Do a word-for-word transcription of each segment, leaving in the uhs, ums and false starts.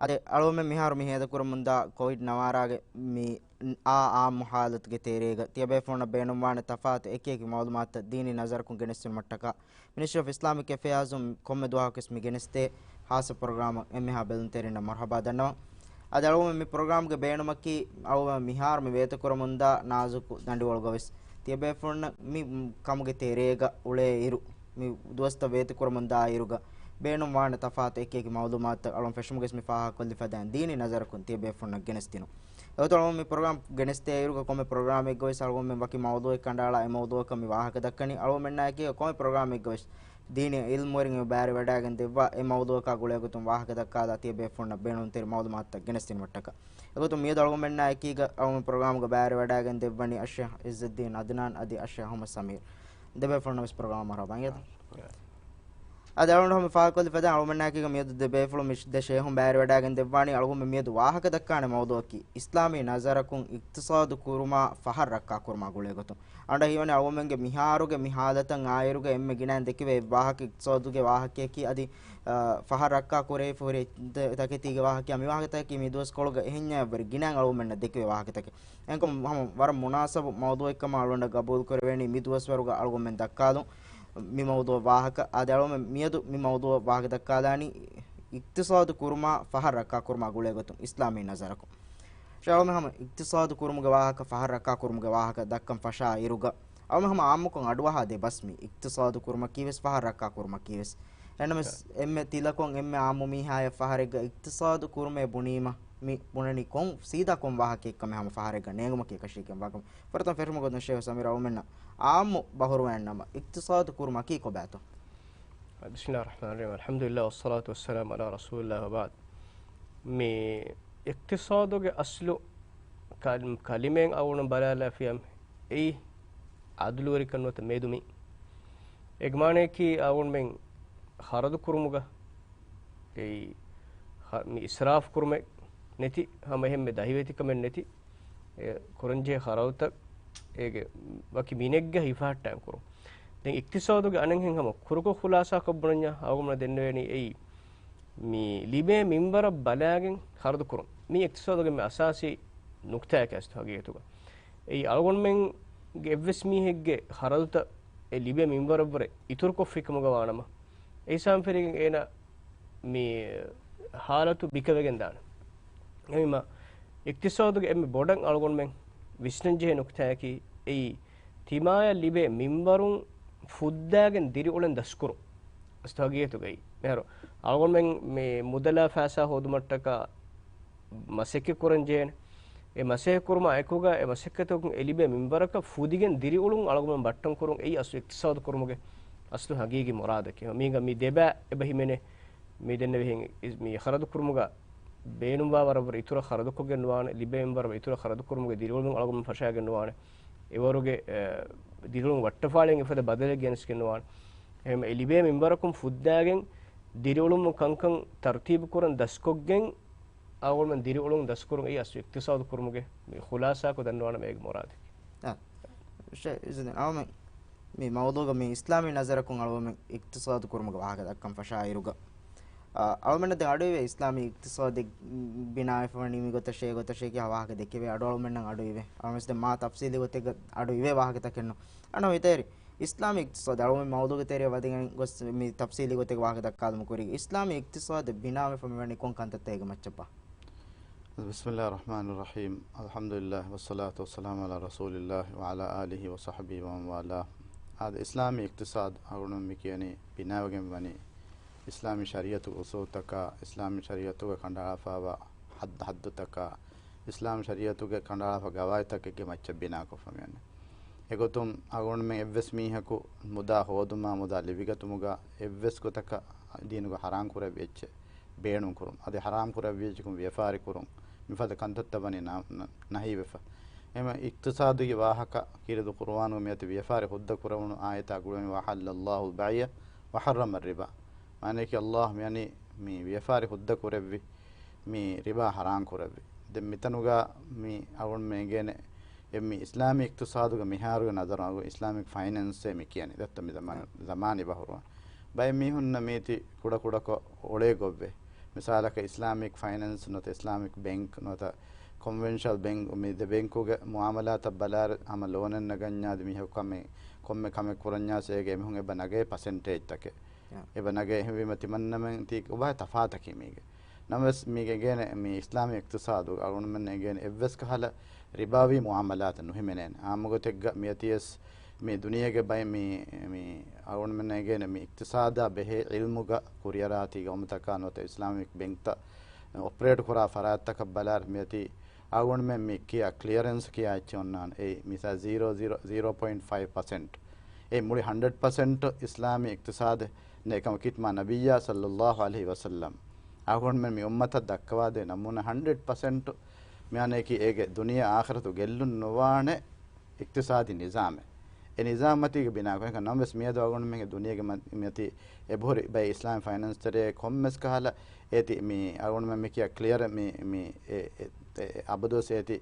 އަދި އަޅުގަނޑުމެން މިހާރު މި ހޭދަކުރަމުންދާ ކޮވިޑް ނަވާރާގެ މި އާ އާއްމު ހާލަތުގެ ތެރޭގަ ތިޔަބޭފުޅުންނަށް ބޭނުންވާނެ ތަފާތު އެކިއެކި މައުލޫމާތުތައް ދީނީ ނަޒަރަކުން ގެނެސްދިނުމަށްޓަކާ މިނިސްޓްރީ އޮފް އިސްލާމިކް އެފެއާޒުން ކޮންމެ ދުވަހަކުވެސް މި ގެނެސްދޭ ހާއްސަ ޕްރޮގްރާމަށް އެންމެހާ ބެލުންތެރިންނަށް މަރުހަބާ ދަންނަވަން. އަދި އަޅުގަނޑުމެން މި ޕްރޮގްރާމްގެ ބޭނުމަކީ އަޅުގަނޑު މިހާރު މި ވޭތުކުރަމުންދާ ނާޒުކު ދަނޑިވަޅުގަވެސް ތިޔަބޭފުޅުންނަށް މި ކަމުގެ ތެރޭގަ އުޅޭ އިރު، މި ދުވަސްތައް ވޭތުކުރަމުންދާ އިރުގަ ބޭނުންވާނެ ތަފާތު އެކިއެކި މައުލޫމާތުތައް އަޅުން ފެށުމުގެސް މި ފާހަގަކޮށްލި ފަދައިން ދީނީ ނަޒަރަކުން ތިޔަބޭފުޅުންނަށް ގެނެސްދިނުން. އެގޮތުން އަޅުން މި ޕްރޮގްރާމް ގެނެސްދޭ އިރުގަ ކޮންމެ ޕްރޮގްރާމެއްގަވެސް އަޅުގަނޑުމެން ވަކި މައުޟޫއެއް ކަނޑައަޅާ އެ މައުޟޫއަކަށް މި ވާހަކަ ދައްކަނީ. އަޅުގަނޑުމެންނާއެކީ ކޮންމެ ޕްރޮގްރާމެއްގަވެސް ދީނީ އިލްމުވެރިން ބައިވެރިވަޑައިގެން ދެއްވާ އެ މައުޟޫއަކާ ގުޅޭގޮތުން ވާހަކަ ދައްކާލާ ތިޔަބޭފުޅުންނަށް ބޭނުންތެރި މައުލޫމާތުތައް ގެނެސްދިނުމަށްޓަކާ. އެގޮތުން މިއަދު އަޅުގަނޑުމެންނާ އެކީގަ އަޅުގަނޑު ޕްރޮގްރާމްގަ ބައިވެރިވަޑައިގެން ދެއްވަނީ އައްޝޭޚް އިއްޒުއްދީން އަދްނާން އަދި އައްޝޭޚް އަޙްމަދު ސަމީރު. ދެބޭފުޅުންނަށް ވެސް ޕްރޮގްރާމަށް މަރުޙަބާ އިނގޭތަ؟ އަދި އަޅުގަނޑު ހަމަ ފާހަގަކޮށްލި ފަދައިން އަޅުގަނޑުމެންނާއެކީގަ މިއަދު ދެބޭފުޅުން މި ދެ ޝޭޚުން ބައިވެރިވަޑައިގެން ދެއްވާނީ އަޅުގަނޑުމެން މިއަދު ވާހަކަ ދައްކާނެ މައުޟޫއަކީ އިސްލާމީ ނަޒަރަކުން އިޤްތިޞާދު ކުރުމާ ފަހަށް ރައްކާ ކުރުމާ ގުޅޭގޮތުން. އަނޑަ ހީވަނީ އަޅުގަނޑުމެންގެ މިހާރުގެ މި ހާލަތަށް އާއިރުގަ އެންމެ ގިނައިން ދެކެވޭ ވާހަކަ އިޤްތިޞާދުގެ ވާހަކަޔަކީ އަދި، އަ، ފަހަށް ރައްކާ ކުރެވިފަ ހުރި ތަ-، ތަކެތީގެ ވާހަކަ މި ވާހަކަތަކަކީ މި ދުވަސްކޮޅުގަ އެހެންޏާ ވެރި ގިނައިން އަޅުގަނޑުމެންނަށް ދެކެވޭ ވާހަކަތަކެއް. އެންކޮ ހަމަ ވަރަށް މުނާސަބު މައުޟޫއެއްކަމަށް އަޅުގަނޑަށް ގަބޫލު ކުރެވޭނީ މި ދުވަސްވަރުގަ އަޅުގަނޑުމެން ދައްކާލުން މި މައުޟޫއަށް ވާހަކަ. އަދި އަޅުގަނޑުމެން މިއަދު މި މައުޟޫއަށް ވާހަކަ ދައްކާލާނީ އިޤްތިޞާދު ކުރުމާ ފަހަށް ރައްކާ ކުރުމާ ގުޅޭގޮތުން އިސްލާމީ ނަޒަރަކުން. ޝޭޚް އަޅުމެން ހަމަ އިޤްތިޞާދު ކުރުމުގެ ވާހަކަ، ފަހަށް ރައްކާ ކުރުމުގެ ވާހަކަ ދައްކަން ފަށާ އިރުގަ، އަޅުމެން ހަމަ އާއްމުކޮށް އަޑުއަހާ ދެ ބަސް މީ. އިޤްތިޞާދު ކުރުމަކީ ވެސް، ފަހަށް ރައްކާ ކުރުމަކީ ވެސް. އެހެންނަމަވެސް، އެންމެ ތިލަކޮށް އެންމެ އާއްމު މީހާޔަށް ފަހަރެއްގަ އިޤްތިޞާދު ކުރުމޭ ބުނީމަ، މި ބުނަނީ ކޮން ސީދާ ކޮން ވާހަކައެއްކަމެއް ހަމަ ފަހަރެއްގަ ނޭނގުމަކީ އެކަށީގެންވާކަމަށް. ފުރަތަމަ ފެށުމުގެ ދުން ޝޭޚް ސަމީރު އަޅުމެންނަށް އާއްމު ބަހުރުވައިންނަމަ، އިޤްތިޞާދު ކުރުމަކީ ކޮބާތޯ؟ بسم الله الرحمن الرحيم. الحمد لله والصلاة والسلام على رسول الله وبعد. މި އިޤްތިޞާދުގެ އަސްލު ކަލް-، ކަލިމައިން އަޅުގަނޑު ބަލާލާފިޔަ އެއީ އަދުލުވެރިކަން ނުވަތަ މެދުމި. އޭގެ މާނަޔަކީ އަޅުގަނޑުމެން ޚަރަދު ކުރުމުގަ އެއީ ހަ-، މި އިސްރާފް ކުރުމެއް ނެތި، ހަމަ އެހެންމެ ދަހިވެތިކަމެއް ނެތި، އެ ކުރަންޖެހޭ ޚަރަދުތައް އޭގެ ވަކި މިނެއްގަ ހިފަހައްޓާން ކުރުން. ދެން އިޤްތިޞާދުގެ އަނެއްހެން ހަމަ ކުރުކޮށް ޚުލާޞާކޮށް ބުނަންޏާ އަޅުގަނޑުމެންނަށް ދެންނެވޭނީ އެއީ މި ލިބޭ މިންވަރަށް ބަލާގެން ޚަރަދު ކުރުން. މީ އިޤްތިޞާދުގެ އެންމެ އަސާސީ ނުކްތާއެއް އަސްލު ހަގީގަތުގަ. އެއީ އަޅުގަނޑުމެންގެ އެއްވެސް މީހެއްގެ ޚަރަދުތައް އެ ލިބޭ މިންވަރަށްވުރެ އިތުރުކޮށްފިކަމުގަ ވާނަމަ، އެހިސާބުން ފެށިގެން އޭނަ މި ހާލަތު ބިކަވެގެން ދާނެ. އެހެންވީމަ، އިޤްތިޞާދުގެ އެންމެ ބޮޑަށް އަޅުގަނޑުމެން ވިސްނަންޖެހޭ ނުކްތާއަކީ އެއީ، ތިމާޔަށް ލިބޭ މިންވަރުން ފުއްދާގެން ދިރިއުޅެން ދަސްކުރުން. އަސްލު ހަގީގަތުގައި މިހާރު އަޅުގަނޑުމެން މި މުދަލާ ފައިސާ ހޯދުމަށްޓަކާ މަސައްކަތް ކުރަން ޖެހޭނެ. އެ މަސައްކަތް ކުރުމާ އެކުގަ އެ މަސައްކަތަކުން އެ ލިބޭ މިންވަރަކަށް ފުދިގެން ދިރިއުޅުން އަޅުގަނޑުމެން ބައްޓަން ކުރުން އެއީ އަސްލު އިޤްތިޞާދު ކުރުމުގެ އަސްލު ހަގީގީ މުރާދަކީ. މީގަ މި ދެބަ އެބަ ހިމެނޭ. މި ދެންނެވިހެން އިސް-، މި ޚަރަދު ކުރުމުގަ ބޭނުންވާ ވަރަށްވުރެ އިތުރަށް ޚަރަދުކޮށްގެން ނުވާނެ، ލިބޭ މިންވަރަށް އިތުރަށް ޚަރަދު ކުރުމުގެ ދިރިއުޅުން އަޅުގަނޑުމެން ފަށާގެން ނުވާނެ. އެވަރުގެ، އެ، ދިރިއުޅުން ވައްޓަފާޅިއެއް އެފަދަ ބަދަލެއް ގެނެސްގެން ނުވާނެ. އެހެން އެ ލިބޭ މިންވަރަކުން ފުއްދާގެން ދިރިއުޅުމު ކަންކަން ތަރުތީބު ކުރަން ދަސްކޮށްގެން އަޅުގަނޑުމެން ދިރިއުޅުން ދަސްކުރުން އެއީ އަސްލު އިޤްތިޞާދު ކުރުމުގެ މި ޚުލާޞާކޮށް ދަންނަވާނަމޭ އޭގެ މުރާދަކީ. އާ، ޝޭޚް އިޒުއްދީން އަޅުމެން މި މައުޟޫގަ މި އިސްލާމީ ނަޒަރަކުން އަޅުގަނޑުމެން އިޤްތިޞާދު ކުރުމުގެ ވާހަކަ ދައްކަން ފަށާ އިރުގަ، އާ، އަޅުމެންނަށް ދެން އަޑުއިވޭ އިސްލާމީ އިޤްތިޞާދެއް ބިނާވެފަ ވަނީ މިގޮތަށޭ ގޮތަށޭ ކިޔާ ވާހަކަ ދެކެވޭ އަޑު އަޅުމެންނަށް އަޑުއިވޭ. އަޅުމެން ދެން މާ ތަފްޞީލީ ގޮތެއްގަ އަޑު އިވޭ ވާހަކަތަކެއްނު. އަންނަ ހިތޭރި އިސްލާމީ އިޤްތިޞާދު އަޅުމެން މައުޟޫގެ ތެރެއަށް ވަދެގެން ގޮސް މި ތަފްޞީލީ ގޮތެއްގެ ވާހަކަ ދައްކާލުމުގެ ކުރީގަ އިސްލާމީ އިޤްތިޞާދެއް ބިނާވެފަ މިވަނީ ކޮން ކަންތައްތަކެއްގެ މައްޗަށްބާ؟ بسم الله الرحمن الرحيم. الحمد لله والصلاة والسلام على رسول الله وعلى آله وصحبه ومن والاه. އާދެ، އިސްލާމީ އިޤްތިޞާދު އަޅުގަނޑު މި ކިޔަނީ ބިނާވެގެން ވަނީ އިސްލާމީ ޝަރީޢަތުގެ އުޞޫލުތަކާ، އިސްލާމީ ޝަރީޢަތުގެ ކަނޑައަޅާފައިވާ ޙައްދު، ޙައްދުތަކާ، އިސްލާމީ ޝަރީޢަތުގެ ކަނޑައަޅާފަ ގަވާއިދުތަކެއްގެ މައްޗަށް ބިނާކޮށްފަ މިވަނީ. އެގޮތުން އަޅުގަނޑުމެން އެއްވެސް މީހަކު މުދާ ހޯދުމާ، މުދާ ލިބިގަތުމުގަ އެއްވެސް ގޮތަކަށް ދީނުގަ ޙަރާމް ކުރެއްވި އެއްޗެއް ބޭނުން ކުރުން. އަދި ޙަރާމް ކުރެއްވިއްޔަކު ވިޔަފާރި ކުރުން މިފަދަ ކަންތައްތައް ވަނީ ނަ-، ނަ-، ނަހީވެފަ. އެހެންވެ އިޤްތިޞާދުގެ ވާހަކަ ކީރިތި ޤުރުއާނުގަ މިއޮތީ ވިޔަފާރި ހުއްދަ ކުރެވުނު އާޔަތާ ގުޅިގެން، وَأَحَلَّ اللَّهُ الْبَيْعَ وَحَرَّمَ الرِّبَا. މާނަޔަކީ ﷲ މިވަނީ މި ވިޔަފާރި ހުއްދަ ކުރެއްވި، މި ރިބާ ޙަރާމް ކުރެއްވި. ދެން މިތަނުގަ މި އަޅުގަނޑުމެން އެނގޭނެ އެ މި އިސްލާމީ އިޤްތިޞާދުގެ މިހާރުގެ ނަޒަރު އަގު އިސްލާމިކް ފައިނޭންސޭ މި ކިޔަނީ. ދެއްތަ މި ޒަމާން-، ޒަމާނީ ބަހުރުވާ. ބައެއް މީހުންނަށް މީތި ކުޑަކުޑަކޮށް އޮޅޭ ގޮތްވޭ. މިސާލަކަށް އިސްލާމިކް ފައިނޭންސް ނުވަތަ އިސްލާމިކް ބެންކް ނުވަތަ ކޮންވެންޝަލް ބެންކް، މި ދެ ބެންކުގެ މުއާމަލާތަށް ބަލާއިރު ހަމަ ލޯނެއް ނަގަންޏާ އަދި މީހަކު ކަމެއް ކޮންމެ ކަމެއް ކުރަންޏާސް އޭގެ އެމީހުން އެބަ ނަގޭ ޕަސެންޓޭޖްތަކެއް. އެބަ ނަގޭ އެހެންވީމަ ތިމަންނަމެން ތީ އޮބާ ތަފާތަކީ މީގެ. ނަމަވެސް މީގެ އެނގޭނެ މި އިސްލާމީ އިޤްތިޞާދު އަޅުގަނޑުމެން އެނގޭނެ އެއްވެސް ކަހަލަ ރިބާވީ މުއާމަލާތެއް ނުހިމެނޭނެ. އާއްމުގޮތެއްގަ މިއޮތީވެސް މި ދުނިޔޭގެ ބައެއް މި، މި އަޅުގަނޑުމެންނަށް އެނގޭނެ މި އިޤްތިޞާދާ ބެހޭ ޢިލްމުގަ ކުރިއަރާތީ ގައުމުތަކާ ނުވަތަ އިސްލާމިކް ބެންކްތައް އޮޕަރޭޓް ކުރާ ފަރާތްތަކަށް ބަލާއިރު މިއޮތީ އަޅުގަނޑުމެން މި ކިޔާ ކްލިއަރެންސް ކިޔާ އެއްޗެއް އޮންނާނެ. އެއީ މިސާ ޒީރޯ، ޒީރޯ، ޒީރޯ ޕޮއިންޓް ފައިވް ޕަސެންޓް. އެ މުޅި ހަންޑްރެޑް ޕަސެންޓް އިސްލާމީ އިޤްތިޞާދެއް ނެތް ކަމަކީ މާ ނަބިއްޔާ ޞައްލައްލާހު ޢަލައިހި ވަސައްލަމް އަޅުގަނޑުމެން މި އުއްމަތަށް ދައްކަވާދޭ ނަމޫނާ ހަންޑްރެޑް ޕަސެންޓް މި އަނެކީ އޭގެ ދުނިޔެ އާޚިރަތު ގެއްލުން ނުވާނެ އިޤްތިޞާދީ ނިޒާމެއް. އެ ނިޒާމް މަތީގެ ބިނާކޮށް ނަމަވެސް މިއަދު އަޅުގަނޑުމެންގެ ދުނިޔޭގެ މަ-، މިއޮތީ އެބަހުރި ބައެއް އިސްލާމީ ފައިނޭންސް ތެރޭ ކޮންމެސް ކަހަލަ އޭތި މި އަޅުގަނޑުމެން މި ކިޔާ ކްލިއަރ މި، މި އެ، އެ، އެ، އަބަދުވެސް އޭތި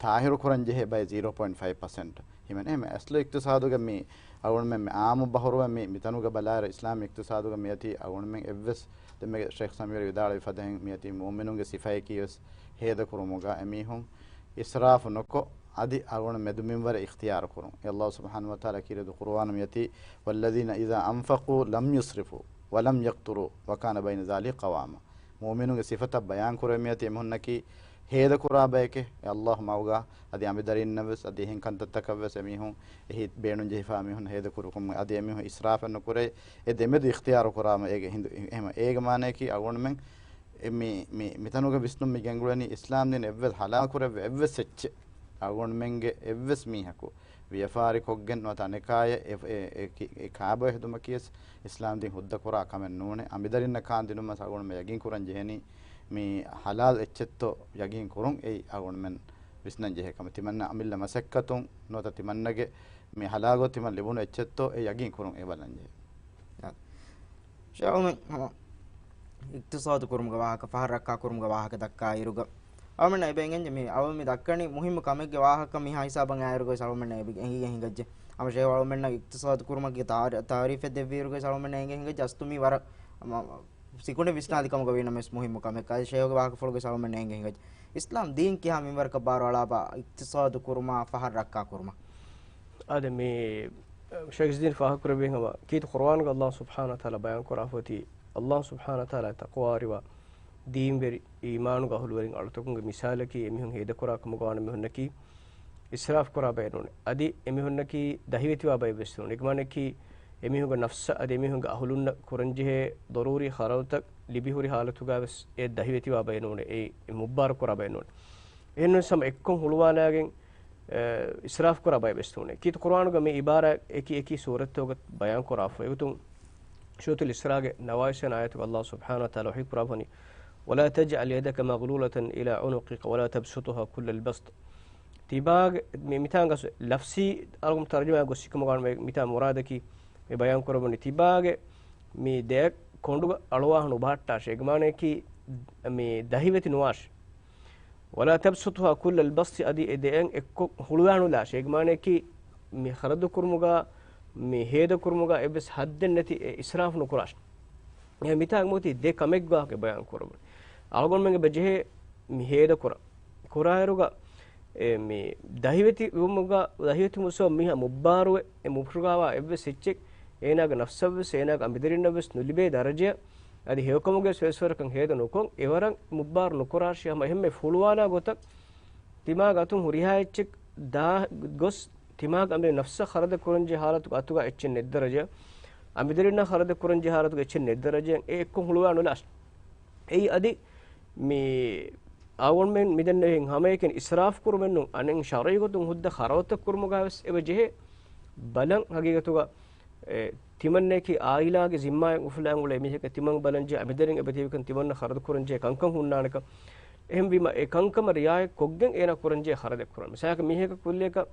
ތާހިރު ކުރަން ޖެހޭ ބައެއް ޒީރޯ ޕޮއިންޓް ފައިވް ޕަސެންޓް. ހިމެނޭ އެހެން އަސްލު އިޤްތިޞާދުގެ މި އަޅުގަނޑުމެން މި އާއްމު ބަހުރުވެ މި، މިތަނުގަ ބަލާއިރު އިސްލާމީ އިޤްތިޞާދުގަ މިއޮތީ އަޅުގަނޑުމެން އެއްވެސް ދެންމެ ޝޭޚް ސަމީރު ވިދާޅުވި ފަދައިން މިއޮތީ މުއުމިނުންގެ ސިފައަކީ ވެސް ހޭދަކުރުމުގަ އެމީހުން އިސްރާފު ނުކޮށް، އަދި އަޅުގަނޑު މެދުމިންވަރެއް އިޚްތިޔާރު ކުރުން. އެ ﷲ ސުބްޙާނަހޫ ވަތަޢާލާ ކީރިތި ޤުރުއާނު މިއޮތީ، "والذين إذا أنفقوا لم يسرفوا ولم يقتروا وكان بين ذلك قواما." މުއުމިނުންގެ ސިފަތައް ބަޔާން ކުރެވެމިއަތީ އެމީހުންނަކީ ހޭދަކުރާ ބަޔެކޭ. އެ ﷲ މަގުގަ އަދި އަނބިދަރީންނަށް ވެސް އަދި އެހެން ކަންތައްތަކަށް ވެސް އެމީހުން އެހީ ބޭނުން ޖެހިފާ މީހުން ހޭދަކުރުކުން އަދި އެމީހުން އިސްރާފެއް ނުކުރޭ. އެ ދެމެދު އިޚްތިޔާރު ކުރާމަ އޭގެ ހިނދު، އެހެމަ އޭގެ މާނަޔަކީ އަޅުގަނޑުމެން އެ މި، މި، މިތަނުގަ ވިސްނުން މި ގެންގުޅެނީ އިސްލާމް ދީން އެއްވެސް ހަލާލު ކުރެއްވި އެއްވެސް އެއްޗެއް އަޅުގަނޑުމެންގެ އެއްވެސް މީހަކު ވިޔަފާރި ކޮށްގެން ނުވަތަ އަނެކާޔަށް އެ، އެ، އެ، އެ ކާބޮއެ ހެދުމަކީވެސް އިސްލާމް ދީން ހުއްދަ ކުރާ ކަމެއް ނޫނޭ. އަނބިދަރިންނަށް ކާން ދިނުމަސް އަޅުގަނޑުމެން ޔަގީން ކުރަން ޖެހެނީ މި ހަލާލް އެއްޗެއްތޯ ޔަގީން ކުރުން. އެއީ އަޅުގަނޑުމެން ވިސްނަން ޖެހޭ ކަމެއް. ތިމަންނަ އަމިއްލަ މަސައްކަތުން ނުވަތަ ތިމަންނަގެ މި ހަލާލް ގޮތް ތިމަން ލިބުނު އެއްޗެއްތޯ އެ ޔަގީން ކުރުން އެ ބަލަން ޖެހޭ. ޝޭޚް އަޅުމެން ހަމަ އިޤްތިޞާދު ކުރުމުގެ ވާހަކަ، ފަހަރު ރައްކާ ކުރުމުގެ ވާހަކަ ދައްކާ އިރުގަ، އަޅުމެންނަށް އެބަ އެނގެންޖެ މި އަޅުމެން މި ދައްކަނީ މުހިއްމު ކަމެއްގެ ވާހަކަ މިހާ ހިސާބަށް އާއިރުގައި އަޅުމެންނަށް އެބަ އެނގިގެން ހިނގައްޖެ. ހަމަ ޝޭޚް އަޅުމެންނަށް އިޤްތިޞާދު ކުރުމަކީ ތާރި-، ތާރީފެއް ދެއްވި އިރުގައި އަޅުމެންނަށް އެނގެން ހިނގައްޖެ އަސްލު މީ ވަރަށް ހަމަ ސިކުނޑި ވިސްނާލި ކަމުގަ ވީނަމަވެސް މުހިއްމު ކަމެއް. އަދި ޝޭޚްގެ ވާހަކަފުޅުގައި އަޅުމެންނަށް އެނގެން ހިނގައްޖެ އިސްލާމް ދީން ކިހާ މިންވަރަކަށް ބާރު އަޅާބާ އިޤްތިޞާދު ކުރުމާ ފަހަރު ރައްކާ ކުރުމާ. އާދެ، މި ޝައިޚް ޒީން ފާހަގަކުރެއްވި ހަމަ ކީރިތި ޤުރުއާނުގަ ﷲ ސުބްޙާނަހޫ ވަތަޢާލާ ބަޔާންކުރާފައި އޮތީ، ﷲ ސުބްޙާނަހޫ ވަތަޢާލާ ތަޤްވާވެރިވާ ދީންވެރި އީމާނުގެ އަހުލުވެރިން އަޅުތަކުންގެ މިސާލަކީ އެމީހުން ހޭދަކުރާ ކަމުގަ ވާނެ މީހުންނަކީ އިސްރާފް ކުރާ ބައެއް ނޫނޭ. އަދި އެމީހުންނަކީ ދަހިވެތިވާ ބައެއް ވެސް ނޫނޭ. އެގެ މާނައަކީ އެމީހުންގެ ނަފްސަށް އަދި އެމީހުންގެ އަހުލުންނަށް ކުރަންޖެހޭ ޟަރޫރީ ޚަރަދުތައް ލިބިހުރި ޙާލަތުގަ ވެސް އެ ދަހިވެތިވާ ބައެއް ނޫނޭ. އެ، އެ މުއްބާރު ކުރާ ބައެއް ނޫނޭ. އެހެންވެސް ހަމަ އެއްކޮށް ހުޅުވާލާގެން އެ، އިސްރާފް ކުރާ ބައެއް ވެސް ނޫނޭ. ކީރިތި ޤުރުއާނުގަ މި އިބާރާތް އެކި އެކި ސޫރަތްތަކުގަ ބަޔާން ކުރާފައި. އެގޮތުން ސޫރަތުލް އިސްރާގެ ނަވާވީސް ވަނަ އާޔަތުގަ ﷲ ސުބްޙާނަހޫ ވަތަޢާލާ ވަޙީ ކުރާފައި، "ولا تجعل يدك مغلولة إلى عنقك ولا تبسطها كل البسط." ތިބާގެ މި، މިތާނގަސް ލަފްޒީ އަޅުގަނޑު ތަރުޖަމާ ގޮސް ސިކުމަގާނު މި، މިތާ މުރާދަކީ މި ބަޔާން ކުރައްވަނީ ތިބާގެ މި ދެއަތް ކޮނޑުގަ އަޅުވާހަނު އުބަހައްޓާށޭ. އޭގެ މާނައަކީ މި ދަހިވެތި ނުވާށޭ. "ولا تبسطها كل البسط" އަދި އެ ދެއަތް އެއްކޮށް ހުޅުވާނުލާށޭ. އޭގެ މާނައަކީ މި ޚަރަދު ކުރުމުގަ، މި ހޭދަ ކުރުމުގަ އެއްވެސް ޙައްދެއް ނެތި އެ އިސްރާފު ނުކުރާށޭ. އެ މިތާ މޫތި ދެ ކަމެއްގެ ވާހަކަ ބަޔާން ކުރައްވަނީ. އަޅުގަނޑުމެންގެ ބެޖެހޭ މި ހޭދަ ކުރަން. ކުރާއިރުގަ އެ މި ދަހިވެތި ވުމުގަ، ދަހިވެތި މުސޯ މީހާ މުއްބާރުވެ، އެ މުފްރުގާވާ އެއްވެސް އެއްޗެއް އޭނާގެ ނަފްސަށްވެސް އޭނާގެ އަނބިދަރިންނަށްވެސް ނުލިބޭ ދަރަޖައަށް އަދި ހެޔޮކަމުގެ ވެސްވަރަކަށް ހޭދަ ނުކޮށް، އެވަރަށް މުއްބާރު ނުކުރާށި. ހަމަ އެހެންމެ ފުޅުވާލާ ގޮތަށް ތިމާގެ އަތުން ހުރިހާ އެއްޗެއް ދާ ގޮސް، ތިމާގެ އަނބި ނަފްސަށް ޚަރަދަ ކުރަންޖެހޭ ޙާލަތުގެ އަތުގަ އެއްޗެއް ނެތް ދަރަޖައަށް، އަނބިދަރިންނަށް ޚަރަދަ ކުރަންޖެހޭ ޙާލަތުގެ އެއްޗެއް ނެތް ދަރަޖައަށް އެ އެއްކޮށް ހުޅުވާ ނުލާށި. އެއީ އަދި މި އަޅުގަނޑުމެން މިދެންނެވި ހަމައެކަނި އިސްރާފް ކުރުމެއްނު، އަނެއް ޝަރުޢީ ގޮތުން ހުއްދަ ޚަރަދުތައް ކުރުމުގަ ވެސް އެބަ ޖެހޭ. ބަލަން ހަގީގަތުގަ އެ، ތިމަންނައަކީ އާއިލާގެ ޒިންމާއެއް އުފުލާން އުޅޭ މީހެކޭ، ތިމަން ބަލަން ޖެހޭ އަނބިދަރިން އެބަ ތިބިކަން ތިމަންނަ ޚަރަދު ކުރަން ޖެހޭ ކަންކަން ހުންނާނެކަން. އެހެންވީމަ އެ ކަންކަމަށް ރިޢާޔަތް ކޮށްގެން އޭނާ ކުރަން ޖެހޭ ޚަރަދެއް ކުރަން. މިސާލަކަށް މީހަކަށް ކުއްލިއަކަށް